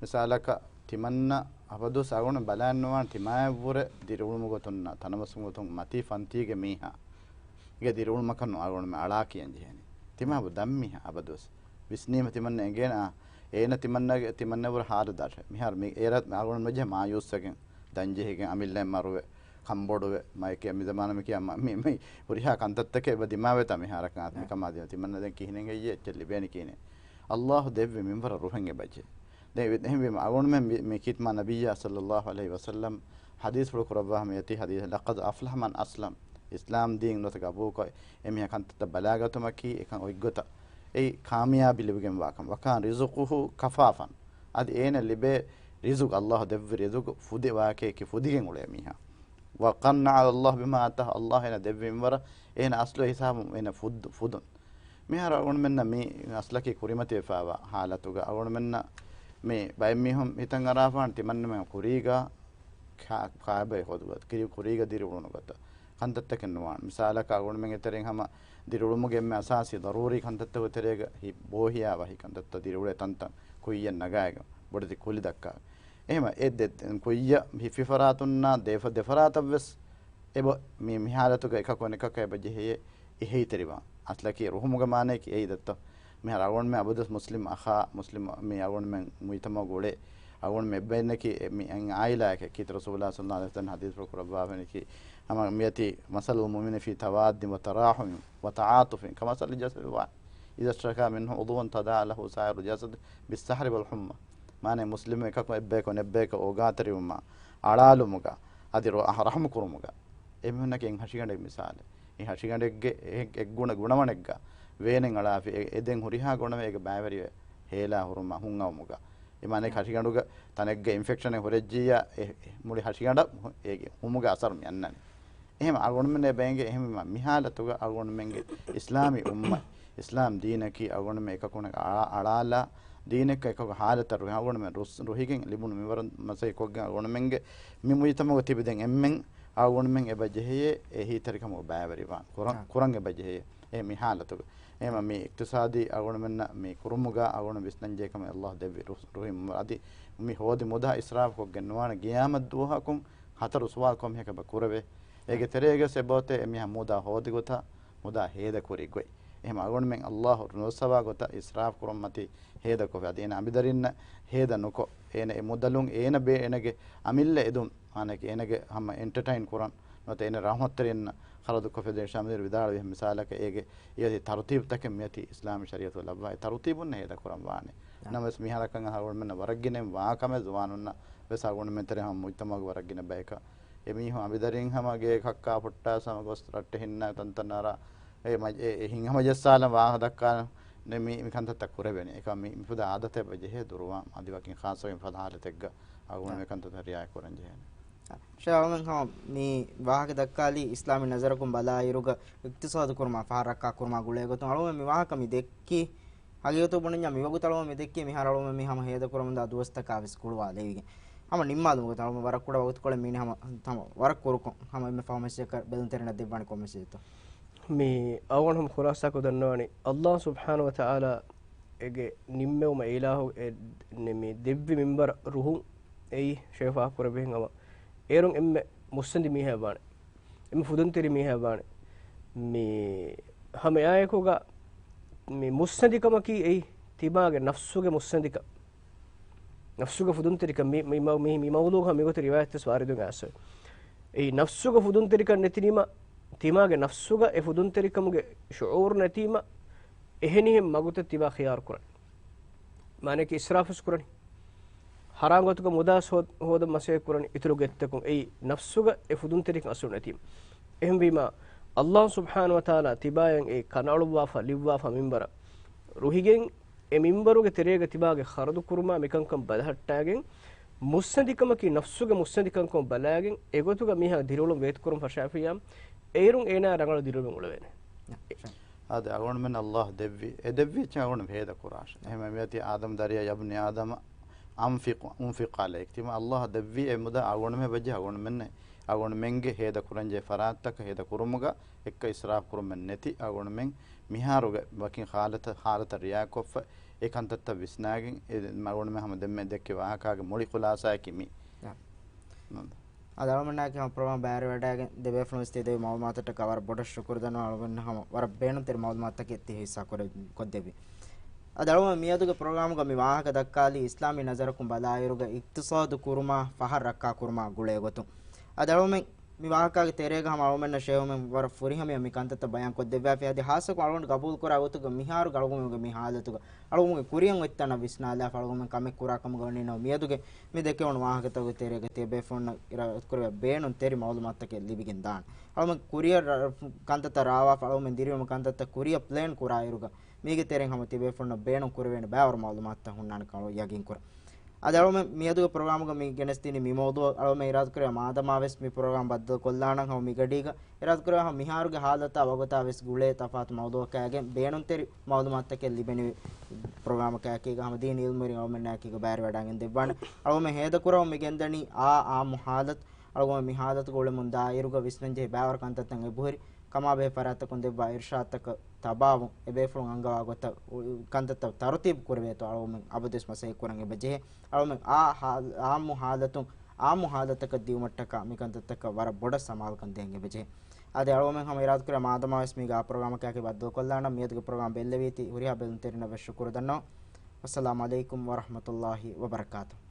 މިސާލަކަށް ތިމަންނަ އަބަދުވެސް އަޅުގަނޑު ބަލާން ނުވާނެ ތިމާޔަށްވުރެ ދިރިއުޅުމުގެ ގޮތުންނާ ތަނަވަސްވުމުގެ ގޮތުން މަތީ ފަންތީގެ މީހާ ގެ ދިރިއުޅުމަކަށް ނޫން އަޅުގަނޑުމެން އަޅާކިޔަން ޖެހޭނީ. ތިމާބު ދަން މީހާ އަބަދުވެސް ވިސްނީމަ ތިމަންނަ އެނގޭނެ، އާ، އޭނަ ތިމަންނަގެ، ތިމަންނަ ވުރެ ހާލު ދާށޭ. މިހާރު މި އޭރަށް އަޅުގަނޑު މެޖެ މާޔޫސްވެގެން ދަންޖެހިގެން އަމިއްލައިން މަރުވެ، ކަންބޮޑުވެ، މައެކޭ މި ޒަމާނަށް މި ކިޔާ މަ-، މި، މި ހުރިހާ ކަންތައްތަކެއް އެބަ ދިމާވޭތާ މިހާރަކަށް އާ، މިކަމާ ދިމާ ތިމަންނަ ދެން ކިހިނެއް ހެއްޔޭ އެއްޗެއް ލިބޭނެ ކިހިނެއް؟ އައްލާހު ދެއްވި މިންވަރަށް ރުހެން އެބަޖެ. ދެން އެ-، އެހެންވީމަ އަޅުގަނޑުމެން މި، މި ކީރިތި މާ ނަބިއްޔާ ޞައްލައްލާހު ޢަލައިހި ވަސައްލަމް ޙަދީޘްފުޅު ކުރައްވާ ހަމަ އެތި ޙަދީޘް، "لقد أفلح من أسلم." އިސްލާމް ދީން ނުވަތަ ގަބޫކޮށް އެމީހާ ކަންތައްތައް ބަލާގަތުމަކީ އެކަން އޮތްގޮތަށް އެއީ ކާމިޔާބީ ލިބިގެންވާ ކަމެއް. "وكان رزقه كفافا." އަދި އޭނަ ލިބޭ ރިޒުގު، އައްލާހު ދެއްވި ރިޒުގު ފުދި ވާކައެކޭ ފުދިގެން އުޅޭ މީހާ. "وقنعه الله بما آتاه." އައްލާހު އޭނަ ދެއްވި މިންވަރަށް އޭނަ އަސްލު ހިސާބުން އޭނަ ފުއްދު-، ފުދުން. މިހާރު އަޅުގަނޑުމެންނަށް މި އަސްލަކީ ކުރިމަތިވެފައިވާ ޙާލަތުގަ އަޅުގަނޑުމެންނަށް މި ބައެއް މީހުން ހިތަށް އަރާފާނެ ތިމަންނަމެން ކުރީގަ ކާ-، ކާބައި ހޯދުގަ-، ކިރި-، ކުރީގަ ދިރިއުޅުނު ގޮތަށް ކަންތައްތަކެއް ނުވާނެ. މިސާލަކަށް އަޅުގަނޑުމެންގެ ތެރެއިން ހަމަ ދިރިއުޅުމުގެ އެންމެ އަސާސީ ޟަރޫރީ ކަންތައްތަކުގެ ތެރޭގަ ހި-، ބޯހިޔާ ވަހި ކަންތައްތައް ދިރިއުޅޭ ތަންތަން ކުއްޔަށް ނަގާގެން ބޮޑެތި ކުލި ދައްކާ. އެހެމަ އެ ދެ-، ކުއްޔަށް ހިފި ފަރާތުންނާ ދެ-، ދެފަރާތަށް ވެސް އެބަ-، މި-، މި ހާލަތުގަ އެކަކު އަނެކަކަށް އެބަ ޖެހޭ އެހީތެރިވާން. އަސްލަކީ ރުހުމުގެ މާނަޔަކީ އެއީ ދައްތޯ. މިހާރު އަޅުގަނޑުމެން އަބަދުވެސް މުސްލިމް އަޚާ، މުސްލިމް މި އަޅުގަނޑުމެން މުޖްތަމަޢުގަ އުޅޭ އަޅުގަނޑުމެން އެއްބައިންނަކީ އެ މި އަން ޢާއިލާއެކޭ. ކީރިތި ރަސޫލާ ޞައްލައްލާހު ޢަލައިހި ވަސައްލަމް ޙަދީޘްފުޅު ކުރައްވާފައިންނަކީ ހަމަ މިއޮތީ، "مثل المؤمن في توادهم وتراحمهم وتعاطفهم كمثل الجسد الواحد إذا اشتكى منه عضو تداعى له سائر الجسد بالسهر والحمى." މާނަ މުސްލިމް އެކަކު އެއްބަޔަކު އަނެއްބަޔަކަށް އޯގާތެރިވުމާ، އަޅާލުމުގަ، އަދި ރަ-، ރަޙުމު ކުރުމުގަ. އެމީހުންނަކީ އެއް ހަށިގަނޑެއް މިސާލެއް. އެ ހަށިގަނޑެއްގެ އެ-، އެއްގުނަ ގުނަވަނެއްގަ ވޭނެއް އަޅާފި، އެ-، އެ ދެން ހުރިހާ ގުނަވެ އޭގެ ބައިވެރިވެ ހޭލާ ހުރުމާ ހުންއައުމުގަ. އެ މާނައީ ހަށިގަނޑުގަ ތަނެއްގަ އިންފެކްޝަނެއް ހުރެއްޖިއްޔާ އެ-، އެ މުޅި ހަށިގަނޑަށް ހު-، އޭގެ ހުމުގެ އަސަރު މި އަންނަނީ. އެހެން އަޅުގަނޑުމެންނަށް އެބައެނގޭ އެހެންވީމަ މި ހާލަތުގަ އަޅުގަނޑުމެންގެ އިސްލާމީ އުއްމަތް، އިސްލާމް ދީނަކީ އަޅުގަނޑުމެން އެކަކުނަކަށް އަޅާ-، އަޅާލާ ދީނެއްކަ އެކަކު ހާލަތަށް ރުހި އަޅުގަނޑުމެން ރުސް-، ރުހިގެން ލިބުނު މިންވަރު މަސައްކަތްކޮށްގެން އަޅުގަނޑުމެންގެ މި މުޖްތަމަޢުގަ ތިބި ދެން އެންމެން އަޅުގަނޑުމެން އެބަ ޖެހެޔޭ އެހީތެރިކަމުގެ ބައިވެރިވާން ކުރަން، ކުރަން އެބަ ޖެހެޔޭ އެ މި ހާލަތުގަ. އެހެމަ މި އިޤްތިޞާދީ އަޅުގަނޑުމެންނަށް މި ކުރުމުގަ އަޅުގަނޑު ވިސްނަންޖެހޭ ކަމެއް އައްލާހު ދެއްވި ރުހި-، ރުހި އަދި މި ހޯދި މުދާ އިސްރާފުކޮށްގެން ނުވާނެ ގިޔާމަތް ދުވަހަކުން ހަތަރު ސުވާލު ކޮންމެހެކަށް އެބަ ކުރެވޭ. އޭގެ ތެރޭގަސް އެބައޮތޭ އެމީހާ މުދާ ހޯދި ގޮތާ، މުދާ ހޭދަ ކުރި ގޮތް. އެހެމަ އަޅުގަނޑުމެން އައްލާހު ނުވަސްވާ ގޮތަށް އިސްރާފު ކުރުން މަތީ ހޭދަ ކޮށްފި. އަދި އޭނަ އަނބިދަރިންނަށް ހޭދަ ނުކޮށް، އޭނަ އެ މުދަލުން އޭނަ ބޭ-، އޭނަގެ އަމިއްލަ އެދުން، މާނައަކީ އޭނަގެ ހަމަ އެންޓަޓައިން ކުރަން، ނުވަތަ އޭނަ ރަޙްމަތްތެރިންނަށް ޚަރަދު ކޮށްފި. ދެން ޝާމިލް ވިދާޅުވި މިސާލަކަށް އޭގެ އެއޮތީ ތަރުތީބުތަކެއް މިއޮތީ އިސްލާމީ ޝަރީޢަތު ލައްވާ އެ ތަރުތީބުންނެއް ހޭދަ ކުރަން ވާނެ. ނަމަވެސް މިހާރަކަށް އަޅުގަނޑުމެންނަށް ވަރަށް ގިނައިން ވާ ކަމެއް ޒުވާނުންނަށް ވެސް އަޅުގަނޑުމެން ތެރޭ ހަމަ މުޖްތަމަޢުގެ ވަރަށް ގިނަ ބަޔަކަށް އެމީހުން އަނބިދަރިން ހަމަ ގޭ ކައްކާ ފުއްޓާސް ހަމަ ގޮސް ރައްޓެހިންނާ ތަންތަން އަރާ އެ މަ-، އެ، އެ ހިތްހަމަޖައްސާލަން ވާހަކަ ދައްކާ ނެ މި، މި ކަންތައްތައް ކުރެވެނީ. އެކަމް މި، މިފަދަ އާދަތެއް އެބަ ޖެހޭ ދުރުވާން. އަދި ވަކިން ޚާއްޞަވެ މިފަދަ ހާލަތެއްގަ އަޅުގަނޑު މި ކަންތައްތައް ރިޢާޔަތް ކުރަން ޖެހޭނެ. ޝޭޚް އަޅުމެން ހަމަ މި ވާހަކަ ދައްކާލީ އިސްލާމީ ނަޒަރަކުން ބަލާއިރުގަ އިޤްތިޞާދު ކުރުމާ ފަހަރަށް ރައްކާ ކުރުމާ ގުޅޭ ގޮތުން. އަޅުމެން މި ވާހަކަ މި ދެއްކީ ހަގީގަތު ބުނަންޏާ މިވަގުތު އަޅުމެން މި ދެއްކީ މިހާރު އަޅުމެން މި ހަމަ ހޭދަ ކުރަމުންދާ ދުވަސްތަކާ ވެސް ގުޅުވާލެވިގެން. ހަމަ ނިންމާލުމުގެ އަޅުމެން ވަރަށް ކުޑަ ވަގުތުކޮޅެއް މީނަ ހަމަ، ހަމަ ވަރަށް ކުރުކޮށް ހަމަ އެންމެ ފަހު މެސެޖަކަށް ބެލުންތެރިންނަށް ދެއްވާނެ ކޮން މެސެޖެއްތޯ؟ މި އަޅުގަނޑު ހަމަ ޚުލާޞާކޮށް ދަންނަވާނީ، ﷲ ސުބްޙާނަހޫ ވަތަޢާލާ އޭގެ ނިންމެވުމަށް އިލާހު އެ، ނި-، މި ދެއްވި މިންބަރަށް ރުހުން އެއީ ޝޭޚް ފާހަގަ ކުރެއްވިހެން ހަމަ އޭރުން އެންމެ މުއްސަނދި މީހާ ވާނެ. އެންމެ ފުދުންތެރި މީހާ ވާނެ. މި ހަމަ އެއާއެކުގަ މި މުއްސަނދިކަމަކީ އެއީ ތިމާގެ ނަފްސުގެ މުއްސަނދިކަން. ނަފްސުގެ ފުދުންތެރިކަން މި، މި، މި، މި މައުޟޫޢުގަ މިގޮތަށް ރިވާޔަތްވެސް ވާރިދުވެގެން އައިސްފަ. އެއީ ނަފްސުގެ ފުދުންތެރިކަން ނެތިނީމަ، ތިމާގެ ނަފްސުގަ އެ ފުދުންތެރިކަމުގެ ޝުޢޫރު ނެތީމަ، އެހެނިހެން މަގުތައް ތިބާ ޚިޔާރު ކުރަން. މާނައަކީ އިސްރާފުވެސް ކުރަނީ. ހަރާން ގޮތުގަ މުދާސް ހޯ-، ހޯދަން މަސައްކަތް ކުރަނީ އިތުރު ގޮތްތަކުން. އެއީ ނަފްސުގަ އެ ފުދުންތެރިކަން އަސުލު ނެތީމަ. އެހެންވީމަ، ﷲ ސުބްޙާނަހޫ ވަތަޢާލާ ތިބާޔަށް އެ ކަންއަޅުއްވާފަ، ލިއްވާފަ މިންބަރަށް ރުހިގެން، އެ މިންބަރުގެ ތެރޭގަ ތިބާގެ ޚަރަދު ކުރުމާ މިކަންކަން ބަލަހައްޓާގެން، މުއްސަނދިކަމަކީ ނަފްސުގެ މުއްސަނދިކަންކަމަށް ބަލާގެން، އެގޮތުގަ މީހާ ދިރިއުޅުން ވޭތުކުރުން ފަށާފިއްޔާ، އޭރުން އޭނާ ރަނގަޅު ދިރިއުޅުން އުޅެވޭނެ. އާދެ، އަޅުގަނޑުމެން ﷲ ދެއްވި، އެ ދެއްވި އެއްޗެއް އަޅުގަނޑު ހޭދަ ކުރާށެ. އެހެން މިއޮތީ އާދަމް ދަރިޔާ، يا بني آدم أنفق، أنفق عليك. ތިމަ ﷲ ދެއްވި އެ މުދާ އަޅުގަނޑުމެން ވެއްޖެ އަޅުގަނޑުމެންނެ. އަޅުގަނޑުމެންގެ ހޭދަ ކުރަންޖެހޭ ފަރާތްތަކަށް ހޭދަ ކުރުމުގަ އެއްކަ އިސްރާފް ކުރުމެއް ނެތި އަޅުގަނޑުމެން މިހާރުގެ ވަކިން ހާލަތަށް، ހާލަތަށް ރިއާޔަތްކޮށްފަ އެ ކަންތައްތައް ވިސްނާގެން އެ އަޅުގަނޑުމެން ހަމަ ދެންމެ ދެއްކި ވާހަކާގެ މުޅި ޚުލާސާއަކީ މި. އާ. ނަން. އަދި އަޅުގަނޑާއެކީ ހަމަ ޕްރޮގްރާމް ބައިވެރިވެވަޑައިގެން ދެބޭފުޅުން ވެސް ތި ދެއްވި މައުލޫމާތަށްޓަކާ ވަރަށް ބޮޑަށް ޝުކުރު ދަންނަވަން. އަޅުގަނޑު ހަމަ ވަރަށް ބޭނުންތެރި މައުލޫމާތަކެއް ތި ހިއްސާ ކޮށްދެއްވި. އަދި އަޅުގަނޑު މިއަދުގެ ޕްރޮގްރާމުގަ މި ވާހަކަ ދައްކާލީ އިސްލާމީ ނަޒަރަކުން ބަލާއިރުގަ އިޤްތިޞާދު ކުރުމާ ފަހަށް ރައްކާ ކުރުމާ ގުޅޭ ގޮތުން. އަދި އަޅުގަނޑު މި ވާހަކާގެ ތެރޭގަ ހަމަ އަޅުގަނޑުމެންނަށް ޝޭހުމެން ވަރަށް ފުރިހަމަޔަށް މި ކަންތައްތައް ބަޔާން ކޮށްދެއްވާފި. އަދި ހާއްސަކޮށް އަޅުގަނޑު ގަބޫލު ކުރާ ގޮތުގަ މިހާރު އަޅުގަނޑުގެ މި ހާލަތުގަ އަޅުގަނޑުގެ ކުރިއަށް އޮތްތަނަށް ވިސްނާލާފަ އަޅުގަނޑުމެން ކަމެއް ކުރާ ކަމުގަ ވަނީ ނޫން. މިއަދުގެ މި ދެކެވުނު ވާހަކަތަކުގެ ތެރޭގަ ތިޔަބޭފުޅުންނަށް އިރާދަކުރެއްވިޔާ ބޭނުން ތެރި މައުލޫމާތުތަކެއް ލިބިގެން ދާނެ. އަޅުގަނޑު ކުރިއަށް ރަ-، ކަންތައްތައް ރާވާފަ އަޅުގަނޑުމެން ދިރިއުޅުމުގެ ކަންތައްތައް ކުރިއަށް ޕްލޭން ކުރާއިރުގަ މީގެ ތެރެއިން ހަމަ ތިޔަބޭފުޅުންނަށް ބޭނުން ކުރެވޭނެ ބައިވަރު މައުލޫމާތުތައް ހުންނާނެ ކަމަށް ޔަގީން ކުރަން. އަދި އަޅުގަނޑުމެން މިއަދުގެ ޕްރޮގްރާމުގަ މި ގެނެސްދިނީ މި މައުޟޫޢަށް އަޅުގަނޑުމެން އިރާދަކުރެއްވިޔާ މާދަމާވެސް މި ޕްރޮގްރާމް ބައްދަލުކޮށްލާނަން ހަމަ މިގަޑީގަ އިރާދަކުރެއްވިޔާ ހަމަ މިހާރުގެ ހާލަތާ ވަގުތާވެސް ގުޅޭ ތަފާތު މައުޟޫޢަކާގެން ބޭނުންތެރި މައުލޫމާތުތަކެއް ލިބެނިވި ޕްރޮގްރާމަކާއެކީގަ ހަމަ ދީނީ އިލްމުވެރިން އަޅުގަނޑުމެންނާއެކީގަ ބައިވެރިވެވަޑައިގެން ދެއްވާނެ. އަޅުގަނޑުމެން ހޭދަކުރަމުން މި ގެންދަނީ އާ އާއްމު ހާލަތު. އަޅުގަނޑު މި ހާލަތުގަ އުޅެމުންދާ އިރުގަ ވިސްނަންޖެހޭ ބައިވަރު ކަންތައްތައް އެބަހުރި ކަމާބެހޭ ފަރާތްތަކުން ދެއްވާ އިރުޝާދުތަކަށް ތަބާވުން، އެބޭފުޅުން އަންގަވާ ގޮތަށް ކަންތައްތައް ތަރުތީބު ކުރެވޭތޯ އަޅުގަނޑުމެން އަބަދުވެސް މަސައްކަތް ކުރަން އެބަޖެހޭ. އަޅުގަނޑުމެން އާ ހާ-، އާއްމު ހާލަތުން، އާއްމު ހާލަތަކަށް ދިއުމަށްޓަކާ މި ކަންތައްތަކަށް ވަރަށް ބޮޑަށް ސަމާލުކަން ދޭން އެބަޖެހޭ. އަދި އަޅުގަނޑުމެން ހަމަ އިރާދަކުރެއްވިޔާ މާދަމާވެސް މީގެ އާ ޕްރޮގްރާމަކާއެކީ ބައްދަލުކޮށްލާނަން. މިއަދުގެ ޕްރޮގްރާމް ބެއްލެވީތީ ހުރިހާ ބެލުންތެރިންނަށް ވެސް ޝުކުރު ދަންނަވަން. އައްސަލާމު ޢަލައިކުމް ވަރަޙްމަތުﷲި ވަބަރަކާތުހު.